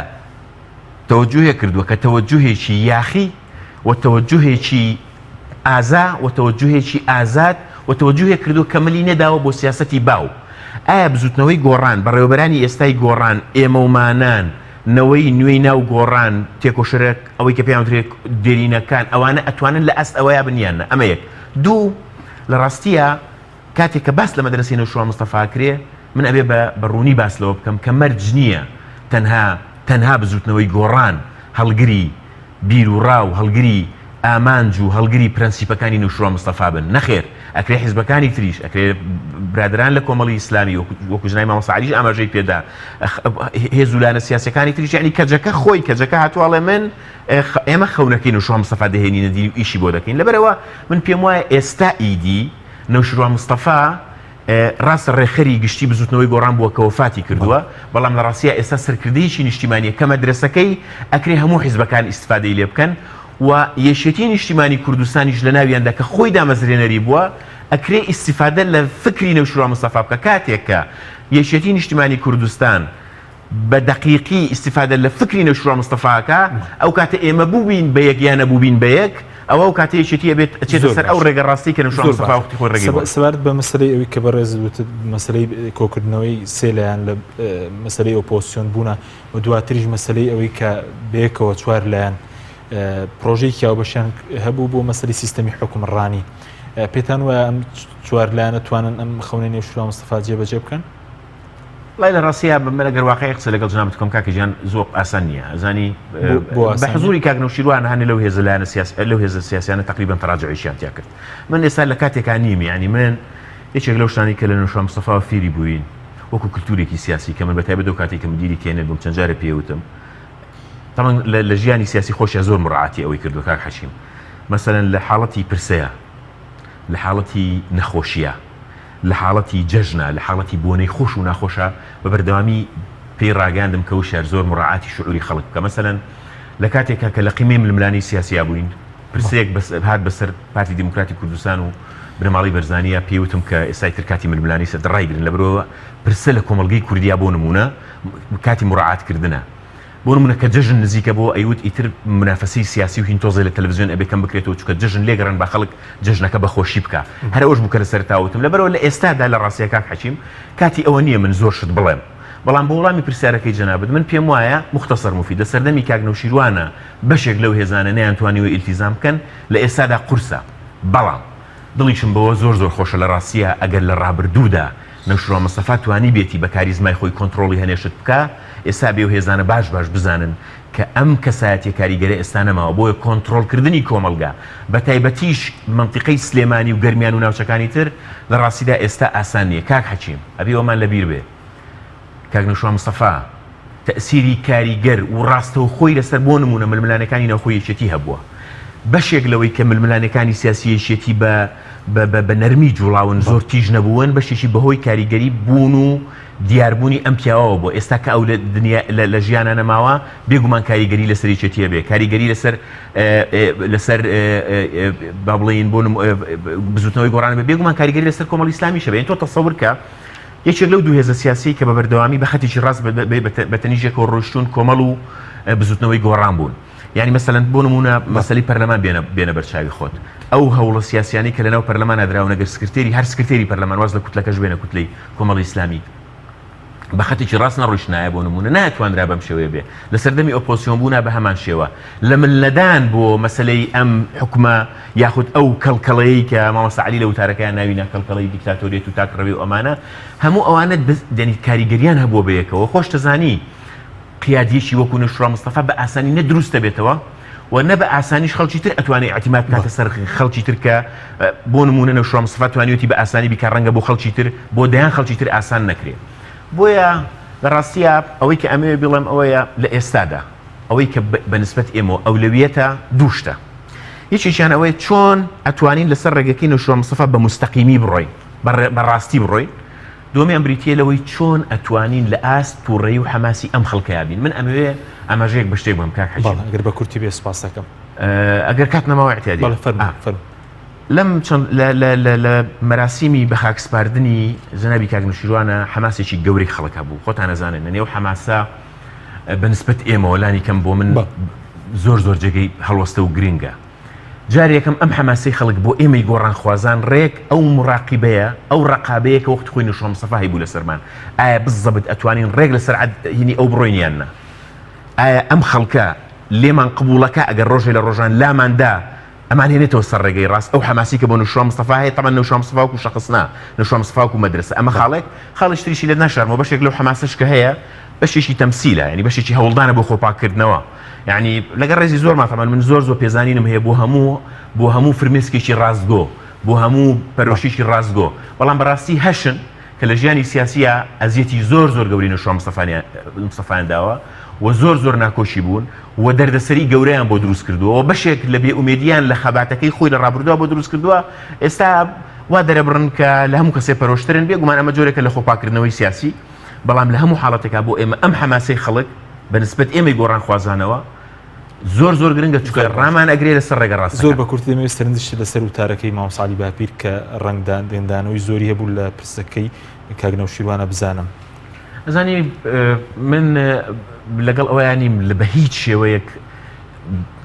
تەوەجوهێک کردووە کە تەوەجوهێکی یاخی و تەوەجوهێکی ئازا و تەوەجوهێکی ئازاد و تەوەجوهێک کردووە کە ملی نەداوە بۆ سیاسەتی باو. ئایا بزووتنەوەی گۆڕان، بەڕێوەبەرانی ئێستای گۆڕان، ئێمەومانان، نەوەی نوێی ناو گۆڕان، تێکۆشەرە ئەوەی کە پێیان وترێ دێرینەکان، ئەوانە ئەتوانن لە ئاست ئەوەیا بن یان نا؟ ئەمە یەک. دوو، لە ڕاستیا کاتێک کە باس لە مەدرەسەی نەوشیروان مستەفا ئەکرێ، من ئەبێ بە بە ڕوونی باس لەوە بکەم کە مەرج نییە تەنها تەنها بزووتنەوەی گۆڕان هەڵگری بیروڕا و هەڵگری ئامانج و هەڵگری پرەنسیپەکانی نەوشیروان مستەفا بن، نەخێر، ئەکرێ حیزبەکانی تریش، ئەکرێ برادەران لە کۆمەڵی ئیسلامی وەکو جنابی مامۆستا عەلیش ئاماژەی پێدا، هێز و لایەنە سیاسیەکانی تریش، یەعنی کەجەکە خۆی، کەجەکە هاتووە ئەڵێ من ئێمە خەونەکەی نەوشیروان مستەفا دەهێنینە دی و ئیشی بۆ دەکەین، لەبەرئەوە من پێم وایە ئێستا ئیدی نەوشیروان مستەفا ڕاستە ڕێکخەری گشتی بزوتنەوەی گۆڕان بووە کە وەفاتی کردووە، بەڵام لە ڕاستیا ئێستا سەرکردەیەکی نیشتیمانیە کە مەدرەسەکەی ئەکرێ هەموو حیزبەکان ئیستفادەی لێ بکەن و یەکێتی نیشتیمانی کوردستانیش لە ناویاندا کە خۆی دامەزرێنەری بووە ئەکرێ ئیستفادە لە فکری نەوشیروان مستەفا بکا کاتێک کە یەکێتی نیشتیمانی کوردستان بە دەقیقی ئیستیفادە لە فکری نەوشیروان مستەفا ئەکا، ئەو کاتە ئێمە بووبین بە یەک یا نەبووبین بە یەک، ئەوە ئەو کاتە یەکێتی ئەبێت ئەچێتە زۆر سەر ئەو باشە. ڕێگە ڕاستەی کە نەوشیروان زۆر مستەفا باشە. وەختی خۆی ڕێگەی بۆ سەبا سەبارەت بە مەسەلەی ئەوی کە بەڕێزت وتت مەسەلەی کۆکردنەوەی سێ لایەن لە مەسەلەی ئۆپۆزسیۆن بوونە و دواتریش مەسەلەی ئەوەی کە بەیەکەوە چوار لایەن پرۆژەیەکی هاوبەشیان هەبوو بۆ مەسەلەی سیستەمی حوکمڕانی پێتان وایە ئەم چوار لایەنە توانن ئەم خەونەی نەوشیروان مستەفا جێبەجێ بکەن؟ وەڵای لە ڕاستیا من ئەگەر واقعی قسە لەگەڵ جنابت بکەم کاکە گیان زۆر ئاسان نییە ئەزانی بە حزوری کاک نەوشیروان هەنێ لەو هێزە لایەنە سیاسی لەو هێزە سیاسیانە تقریبا تەراجعیشیان تیا کرد من ئێستا لە کاتێکا نیم یعنی من یەکێک لەو شتانەی کە لە نەوشیروان مستەفاوە فێری بووین وەکو کلتورێکی سیاسی کە من بە تایبەت ئەو کاتێک کە مدیری کێنێت بووم چەند جارێ پێی وتم تەمان لە ژیانی سیاسی خۆشیا زۆر مراعاتی ئەوەی کردووە کاک حەکیم مەسەلەن لە حاڵەتی پرسەیە لە حاڵەتی نەخۆشیە لە حاڵەتی جەژنا، لە حاڵەتی بۆنەی خۆش و ناخۆشا بە بەردەوامی پێی ڕاگەیاندم کە وشیار زۆر موراعاتی شعوری خەڵک بکە. مەسەلەن لە کاتێکا کە لە قیمەی ململانێی سیاسیا بووین، پرسەیەک هات بەسەر پارتی دیموکراتی کوردستان و بنەماڵەی بەرزانیا، پێی وتم کە ئێستا ئیتر کاتی ململانێی سەر ڕایگرن، لەبەرئەوە پرسە لە کۆمەڵگەی کوردیا بۆ نموونە کاتی موراعات کردنە. بۆ نمونە کە جەژن نزیکە بۆ ئەیوت ئیتر منافەسەی سیاسی و هین تۆزێ لە تەلەفزیۆن ئەبێ کەم بکرێتەوە چونکە جەژن لێگەڕێن با خەڵک جەژنەکە بە خۆشی بکا هەر ئەوەش بوو کە لە سەرەتا وتم لەبەرئەوە لە ئێستادا لە ڕاستیا کاک حەکیم کاتی ئەوە نییە من زۆر شت بڵێم بەڵام بۆ وەڵامی پرسیارەکەی جەنابت من پێم وایە موختەسەر موفید لە سەردەمی کاک نەوشیروانە بەشێک لەو هێزانە نەیانتوانیوە ئیلتیزام بکەن لە ئێستادا قورسە بەڵام دڵیشم بەوە زۆر زۆر خۆشە لە ڕاستیا ئەگەر لە ڕابردوودا. نەوشیروان مستەفا توانیبێتی بە کاریزمای خۆی کۆنتڕۆڵی هەنێ شت بکا، ئێستا ئەبێ ئەو هێزانە باش باش بزانن کە ئەم کەسایەتیە کاریگەرە ئێستا نەماوە، بۆیە کۆنتڕۆڵکردنی کۆمەڵگا بە تایبەتیش مەنتیقەی سلێمانی و گەرمیان و ناوچەکانی تر لە ڕاستیدا ئێستا ئاسان نیە. کاک حەکیم ئەبێ ئەوەمان لە بیر بێ کاک نەوشیروان مستەفا تەئسیری کاریگەر و ڕاستەوخۆی لەسەر بۆ نموونە ململانێکانی ناوخۆی یەکێتی هەبووە. بەشێک لەوەی کە ململانێکانی سیاسی یەکێتی بە بە بە نەرمی جوڵاون زۆر تیژ نەبوون بەشێکی بەهۆی کاریگەری بوون و دیاربوونی ئەم پیاوەوە بووە. ئێستا کە ئەو لە دنیا لە لە ژیانا نەماوە بێگومان کاریگەری لەسەر یەکێتی هەبێ کاریگەری لەسەر لەسەر با بڵێین بۆ بزوتنەوەی گۆڕان بێ بێگومان کاریگەری لەسەر کۆمەڵی ئیسلامیش هەبێ. تۆ تەسەور کە یەکێک لەو دوو هێزە سیاسیەی کە بە بەردەوامی بە خەتێکی ڕاست بە تەنیژێکەوە ڕۆیشتوون کۆمەڵ و بزوتنەوەی گۆڕان بوون. یانی مەسەلەن بۆ نموونە مەسەلەی پەرلەمان بێنە بێنە بەرچاوی خۆت. ئەو هەوڵە سیاسیانەی کە لەناو پەرلەمانا دراون ئەگەر سکرتێری هەر سکرتێری پەرلەمان واز لە کوتلەکەش بێنە کوتلەی کۆمەڵی ئیسلامی بە خەتێکی ڕاست نەڕۆیشتنایە بۆ نموونە ناتوانرا بەم شێوەیە بێ لە سەردەمی ئۆپۆزسیۆن بوونا بە هەمان شێوە لە مل نەدان بۆ مەسەلەی ئەم حوکمە یاخود ئەو کەڵکەڵەیەی کە مامۆستا عەلی لە وتارەکەیان ناوی نا کەڵکەڵەی دیکتاتۆریەت و تاکڕەوی و ئەمانە هەموو ئەوانە یانی کاریگەریان هەبووە بەیەکەوە خۆشتەزانی قیادیەکی وەکو نەوشیروان مستەفا بە ئاسانی نە دروست دەبێتەوە و نە بە ئاسانیش خەڵکی تر ئەتوانێ ئیعتیماد بکاتە سەر خەڵکی تر کە بۆ نموونە نەوشیروان مستەفا توانیوێتی بە ئاسانی بیکا ڕەنگە بۆ خەڵکی تر بۆ دەیان خەڵکی تر ئاسان نەکرێ بۆیە لە ڕاستیە ئەوەی کە ئەمەوێ بڵێم ئەوەیە لە ئێستادا ئەوەی کە بە نسبەت ئێمەوە ئەولەویەتە دوو شتە یەکێکیان ئەوەیە چۆن ئەتوانین لەسەر ڕێگەکەی نەوشیروان مستەفا بە مستەقیمی بڕۆین بە ڕاستی بڕۆین دووەمیان بریتییە لەوەی چۆن ئەتوانین لە ئاست توڕەیی و حەماسی ئەم خەڵکەیا بین. من ئەمەوێ ئاماژەیەک بە شتێک بکەم کاک حەکیم. بەڵێ ئەگەر بە کورتی بێ سوپاست دەکەم. ئەگەر کات نەماوە ئیعتیادیە. بەڵێ فەرموو فەرموو. لەم چەند لە لە لە لە مەراسیمی بە خاک سپاردنی جەنابی کاک نوشیروانە حەماسێکی گەورەی خەڵک هەبوو. خۆتان ئەزانن لە نێو حەماسە بە نسبەت ئێمەوە لانی کەم بۆ من زۆر زۆر جێگەی هەڵوەستە و گرنگە. جار یەکەم ئەم حەماسەی خەڵک بۆ ئێمەی گۆڕانخوازان ڕێک ئەو موڕاقیبەیە، ئەو ڕەقابەیە کە وەختی خۆی نەوشیروان مستەفا هەیبوو لەسەرمان. ئایا بززەبت ئەتوانین ڕێک لەسەر عەد هینی ئەو بڕۆین یان نا؟ ئایا ئەم خەڵکە لێمان قبوڵەکا ئەگەر ڕۆژێ لە ڕۆژان لامان دا ئەمانهێنێتەوە سەر ڕێگەی ڕاست؟ ئەو حەماسەی کە بۆ نەوشیروان مستەفا هەیە، تەبعەن نەوشیروان مستەفا وەکوو شەخس نا، نەوشیروان مستەفا وەکوو مەدرەسە. ئەمە خاڵێک. خاڵێکی تریشی لێت ناشارمەوە بەشێک لەو حەماسەش کە هەیە بەشێکی تەمسیلە، یانی بەشێکی هەوڵدانە بۆ خۆپاککردنەوە. یانی لەگەڵ ڕێزی زۆرما تەبعەن من زۆر زۆر پێزانینم هەیە بۆ هەموو بۆ هەموو فرمێسکێکی ڕاستگۆ بۆ هەموو پەرۆشیکی ڕاستگۆ بەڵام بەڕاستی هەشن کە لە ژیانی سیاسیە ئەزیەتی زۆر زۆر گەورەی نەوشیروان مستەفانیان مستەفایان داوە و زۆر زۆر ناکۆکی بوون و دەردەسەری گەورەیان بۆ دروست کردووە و بەشێک لە بێئومێدیان لە خەباتەکەی خۆی لە ڕابردووە بۆ دروست کردووە ئێستا وا دەرەبڕن کە لە هەموو کەسێ پەرۆشترن بێگومان ئەمە جۆرێکە لە خۆپاکردنەوەی سیاسی بەڵام لە هەموو حاڵەتێکا بۆ ئێمە ئەم حەماسەی خەڵک بە نسبەت ئێمەی گۆڕانخوازانەوە زۆر زۆر گرنگە چونکە ڕامان ئەگرێ لەسەر ڕێگە ڕاستەکە. زۆر بە کورتی دەمەوێت سەرنجشت لەسەر وتارەکەی مامۆستا عەلی باپیر کە ڕەنگدان دێندانەوەی زۆری هەبوو لە پرسەکەی کاک نەوشیروانە بزانم. ئەزانی من لەگەڵ ئەوەیا نیم لە بە هیچ شێوەیەک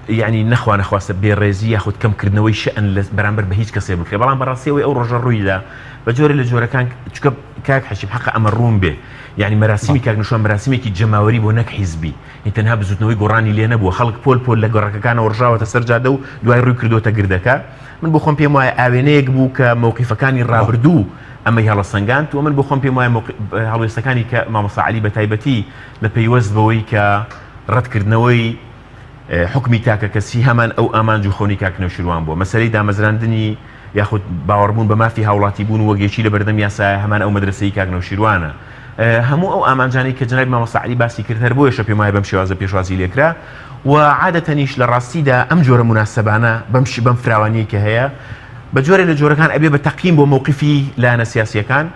یعنی نەخوا نەخواستە بێڕێزی یاخود کەمکردنەوەی شەئن لە بەرامبەر بە هیچ کەسێ بکرێ بەڵام بەڕاستی ئەوەی ئەو ڕۆژە ڕوویدا بە جۆرێ لە جۆرەکان چونکە کاک حەکیم حەقە ئەمە ڕوون بێ یعنی مەراسیمی کاک نوشوان مەراسیمێکی جەماوەری بۆ نەک حیزبی یعنی تەنها بزوتنەوەی گۆڕانی لێ نەبووە خەڵک پۆل پۆل لە گەڕەکەکانەوە ڕژاوەتە سەر جادە و دوای ڕووی کردووەتە گردەکە من بۆ خۆم پێم وایە ئاوێنەیەک بوو کە مەوقیفەکانی ڕابردوو ئەمەی هەڵەسەنگاند و من بۆ خۆم پێم وایە هەڵوێستەکانی کە مامۆستا عەلی بە تایبەتی لە پەیوەست بەوەی کە ڕەتکردنەوەی حوکمی تاکەکەسی هەمان ئەو ئامانج و خەونەی کاک نەوشیروان بووە. مەسەلەی دامەزراندنی یاخود باوەڕبوون بە مافی هاوڵاتیبوون وەک یەکی لە بەردەم یاسایە هەمان ئەو مەدرەسەی کاک نەوشیروانە. هەموو ئەو ئامانجانەی کە جەنابی مامۆستا عەلی باسی کرد هەر بۆیەشە پێم وایە بەم شێوازە پێشوازی لێکرا و عادەتەنیش لە ڕاستیدا ئەم جۆرە موناسەبانە بەم بەم فراوانیەی کە هەیە بە جۆرێ لە جۆرەکان ئەبێ بە تەقیم بۆ مەوقیفی لایەنە سیاسیەکان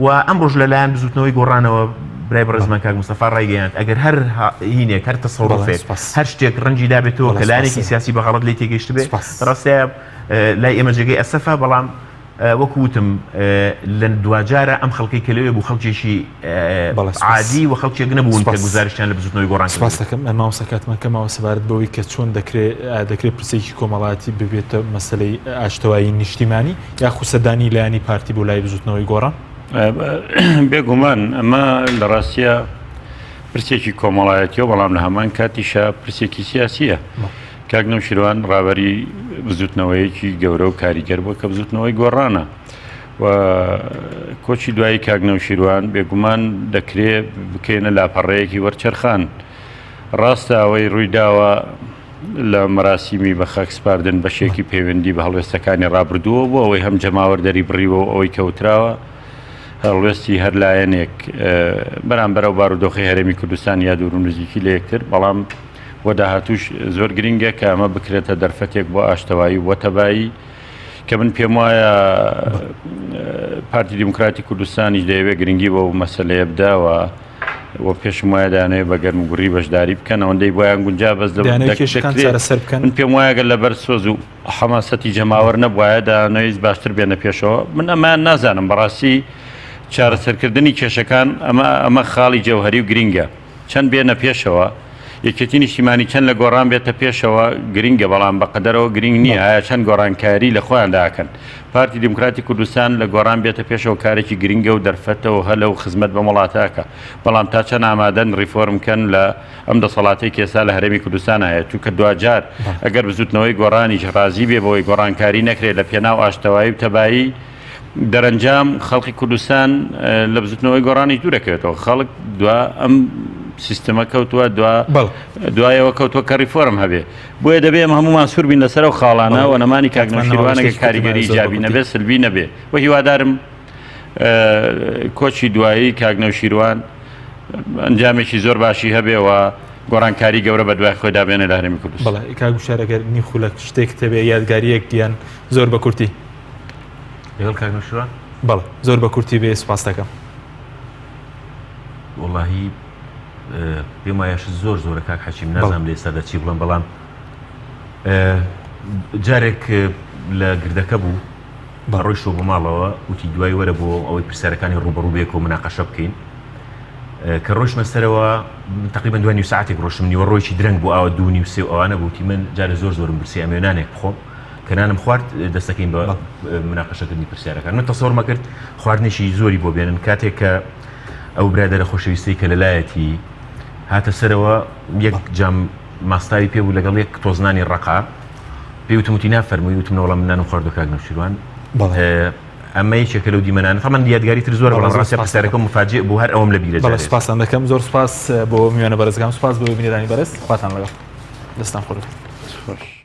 و ئەمڕۆش لە لایەن بزووتنەوەی گۆڕانەوە برای بەڕێزمان کاک مستەفا ڕایگەیاند ئەگەر هەر هینێک هەر تەسەوڕفێک هەر شتێک ڕەنجی دابێتەوە کە لایەنێکی سیاسی بە غەڵەت لێی تێگەیشتبێ ڕاستەیە لای ئێمە جێگەی ئەسەفە بەڵام وەکو وتم لە دواجارە ئەم خەڵکەی کە لەوێ بوو خەڵکێکی عادی و خەڵکێک نەبوون کە گوزارشتیان لە بزووتنەوەی گۆڕان سپاس دەکەم مامۆستا کاتمان کەمەوە سەبارەت بەوەی کە چۆن دەکرێت دەکرێت پرسێکی کۆمەڵایەتی ببێتە مەسەلەی ئاشتەوایی نیشتیمانی یاخود سەردانی لایەنی پارتی بۆ لای بزوتنەوەی گۆڕان؟ بێگومان ئەمە لە ڕاستیە پرسێکی کۆمەڵایەتیە بەڵام لە هەمان کاتیشە پرسێکی سیاسیە. کاک نەوشیروان ڕابەری بزوتنەوەیەکی گەورە و کاریگەر بووە کە بزوتنەوەی گۆڕانە. و کۆچی دوایی کاک نەوشیروان بێگومان دەکرێ بکەینە لاپەڕەیەکی وەرچەرخان. ڕاستە ئەوەی ڕوویداوە لە مەراسیمی بە خاک سپاردن بەشێکی پەیوەندی بە هەڵوێستەکانی ڕابردووە بۆ ئەوەی هەم جەماوەر دەریبڕیوە و ئەوەی کەوتراوە هەڵوێستی هەر لایەنێک بەرامبەر ئەو بارودۆخی هەرێمی کوردستان یا دوور و نزیکی لە یەکتر بەڵام بۆ داهاتوش زۆر گرنگە کە ئەمە بکرێتە دەرفەتێک بۆ ئاشتەوایی و بۆ تەبایی کە من پێم وایە پارتی دیموکراتی کوردستانیش دەیەوێت گرنگی بەو مەسلەیە بداوە و پێشم وایە دانەوێت بە گەرموگوڕی بەشداری بکەن ئەوەندەی بۆیان گونجا بەس لە چارەسەر بکەن من پێم وایە گەر لەبەر سۆز و حەماسەتی جەماوەر نەبوایە دانەویست باشتر بێنە پێشەوە من ئەمەیان نازانم بەڕاستی چارەسەرکردنی کێشەکان ئەمە ئەمە خاڵی جەوهری و گرینگە چەند بێنە پێشەوە، یەکێتی نیشتیمانی چەند لە گۆڕان بێتە پێشەوە گرنگە، بەڵام بە قەدەرەوە گرنگ نییە ئایا چەند گۆڕانکاری لە خۆیاندا ئەکەن. پارتی دیموکراتی کوردستان لە گۆڕان بێتە پێشەوە کارێکی گرنگە و دەرفەتە و هەلە و خزمەت بەم وڵاتە ئەکا، بەڵام تا چەند ئامادەن ڕیفۆرم کەن لە ئەم دەسەڵاتەی کە ئێستا لە هەرێمی کوردستان هەیە، چونکە دواجار ئەگەر بزوتنەوەی گۆڕانیش ڕازی بێ بەوەی گۆڕانکاری نەکرێت لە پێناو ئاشتەوایی و تەبایی، دەرەنجام خەڵکی کوردستان لە بزوتنەوەی گۆڕانیش دوورەکەوێتەوە خەڵک دوا ئەم سیستمە کەوتووە دوا دوایەوە کەوتووە کە ڕیفۆرم هەبێ بۆیە دەبێ ئەم هەمومان سوور بین لەسەر ئەو خاڵانە و نەمانی کاک نەوشیروانەکە کاریگەری ئیجابی نەبێ سلبی نەبێ و هیوادارم کۆچی دوایی کاک نەوشیروان ئەنجامێکی زۆر باشی هەبێ و گۆڕانکاری گەورە بە دوای خۆیدا بێنێ لە هەرێمی کوردستان. بەڵێ کاک وشار ئەگەر نیو خولەک شتێکت هەبێ یادگارییەک یان زۆر بە کورتی. لەگەڵ کاک نەوشیروان؟ بەڵێ زۆر بە کورتی بێ سوپاس دەکەم. وەڵاهی پێم وایە شت زۆر زۆرە کاک حەکیم نازانم لە ئێستادا چی بڵێم بەڵام جارێک لە گردەکە بوو بە ڕۆیشتەوە بۆ ماڵەوە وتی دوای وەرە بۆ ئەوەی پرسیارەکانی ڕووبەڕوو بێکەوە مناقەشە بکەین کە ڕۆیشتمە سەرەوە تقریبا دوای نیو ساعتێک ڕۆشتم نیوە ڕۆیکی درەنگ بوو ئاوە دوو نیو سێ و ئەوانە بوو وتی من جارێ زۆر زۆرم برسی ئەمەوێ نانێک بخۆم کە نانم خوارد دەستەکەین بە مناقەشەکردنی پرسیارەکان من تەسەوڕمە کرد خواردنێکی زۆری بۆ بێنن کاتێک کە ئەو برادەرە خۆشەویستەی کە لەلایەتی هاتە سەرەوە یەک جام ماستاوی پێ بوو لەگەڵ یەک تۆزنانی ڕەقا پێی وتم وتی نافەرمووی وتم نەوەڵا من نانم خواردووە کاک نەوشیروان ئەمە یەکێکە لەو دیمەنانە تەمان یادگاری تر زۆرە بەڵام ڕاستە پرسیارەکە مفاجئ بوو هەر ئەوەم لە بیرە بەڵێ سوپاستان دەکەم زۆر سوپاس بۆ میوانە بەڕێزەکان سوپاس بۆ بینەرانی بەڕێز خواتان لەگەڵ دەستان خۆش بێت. خۆش.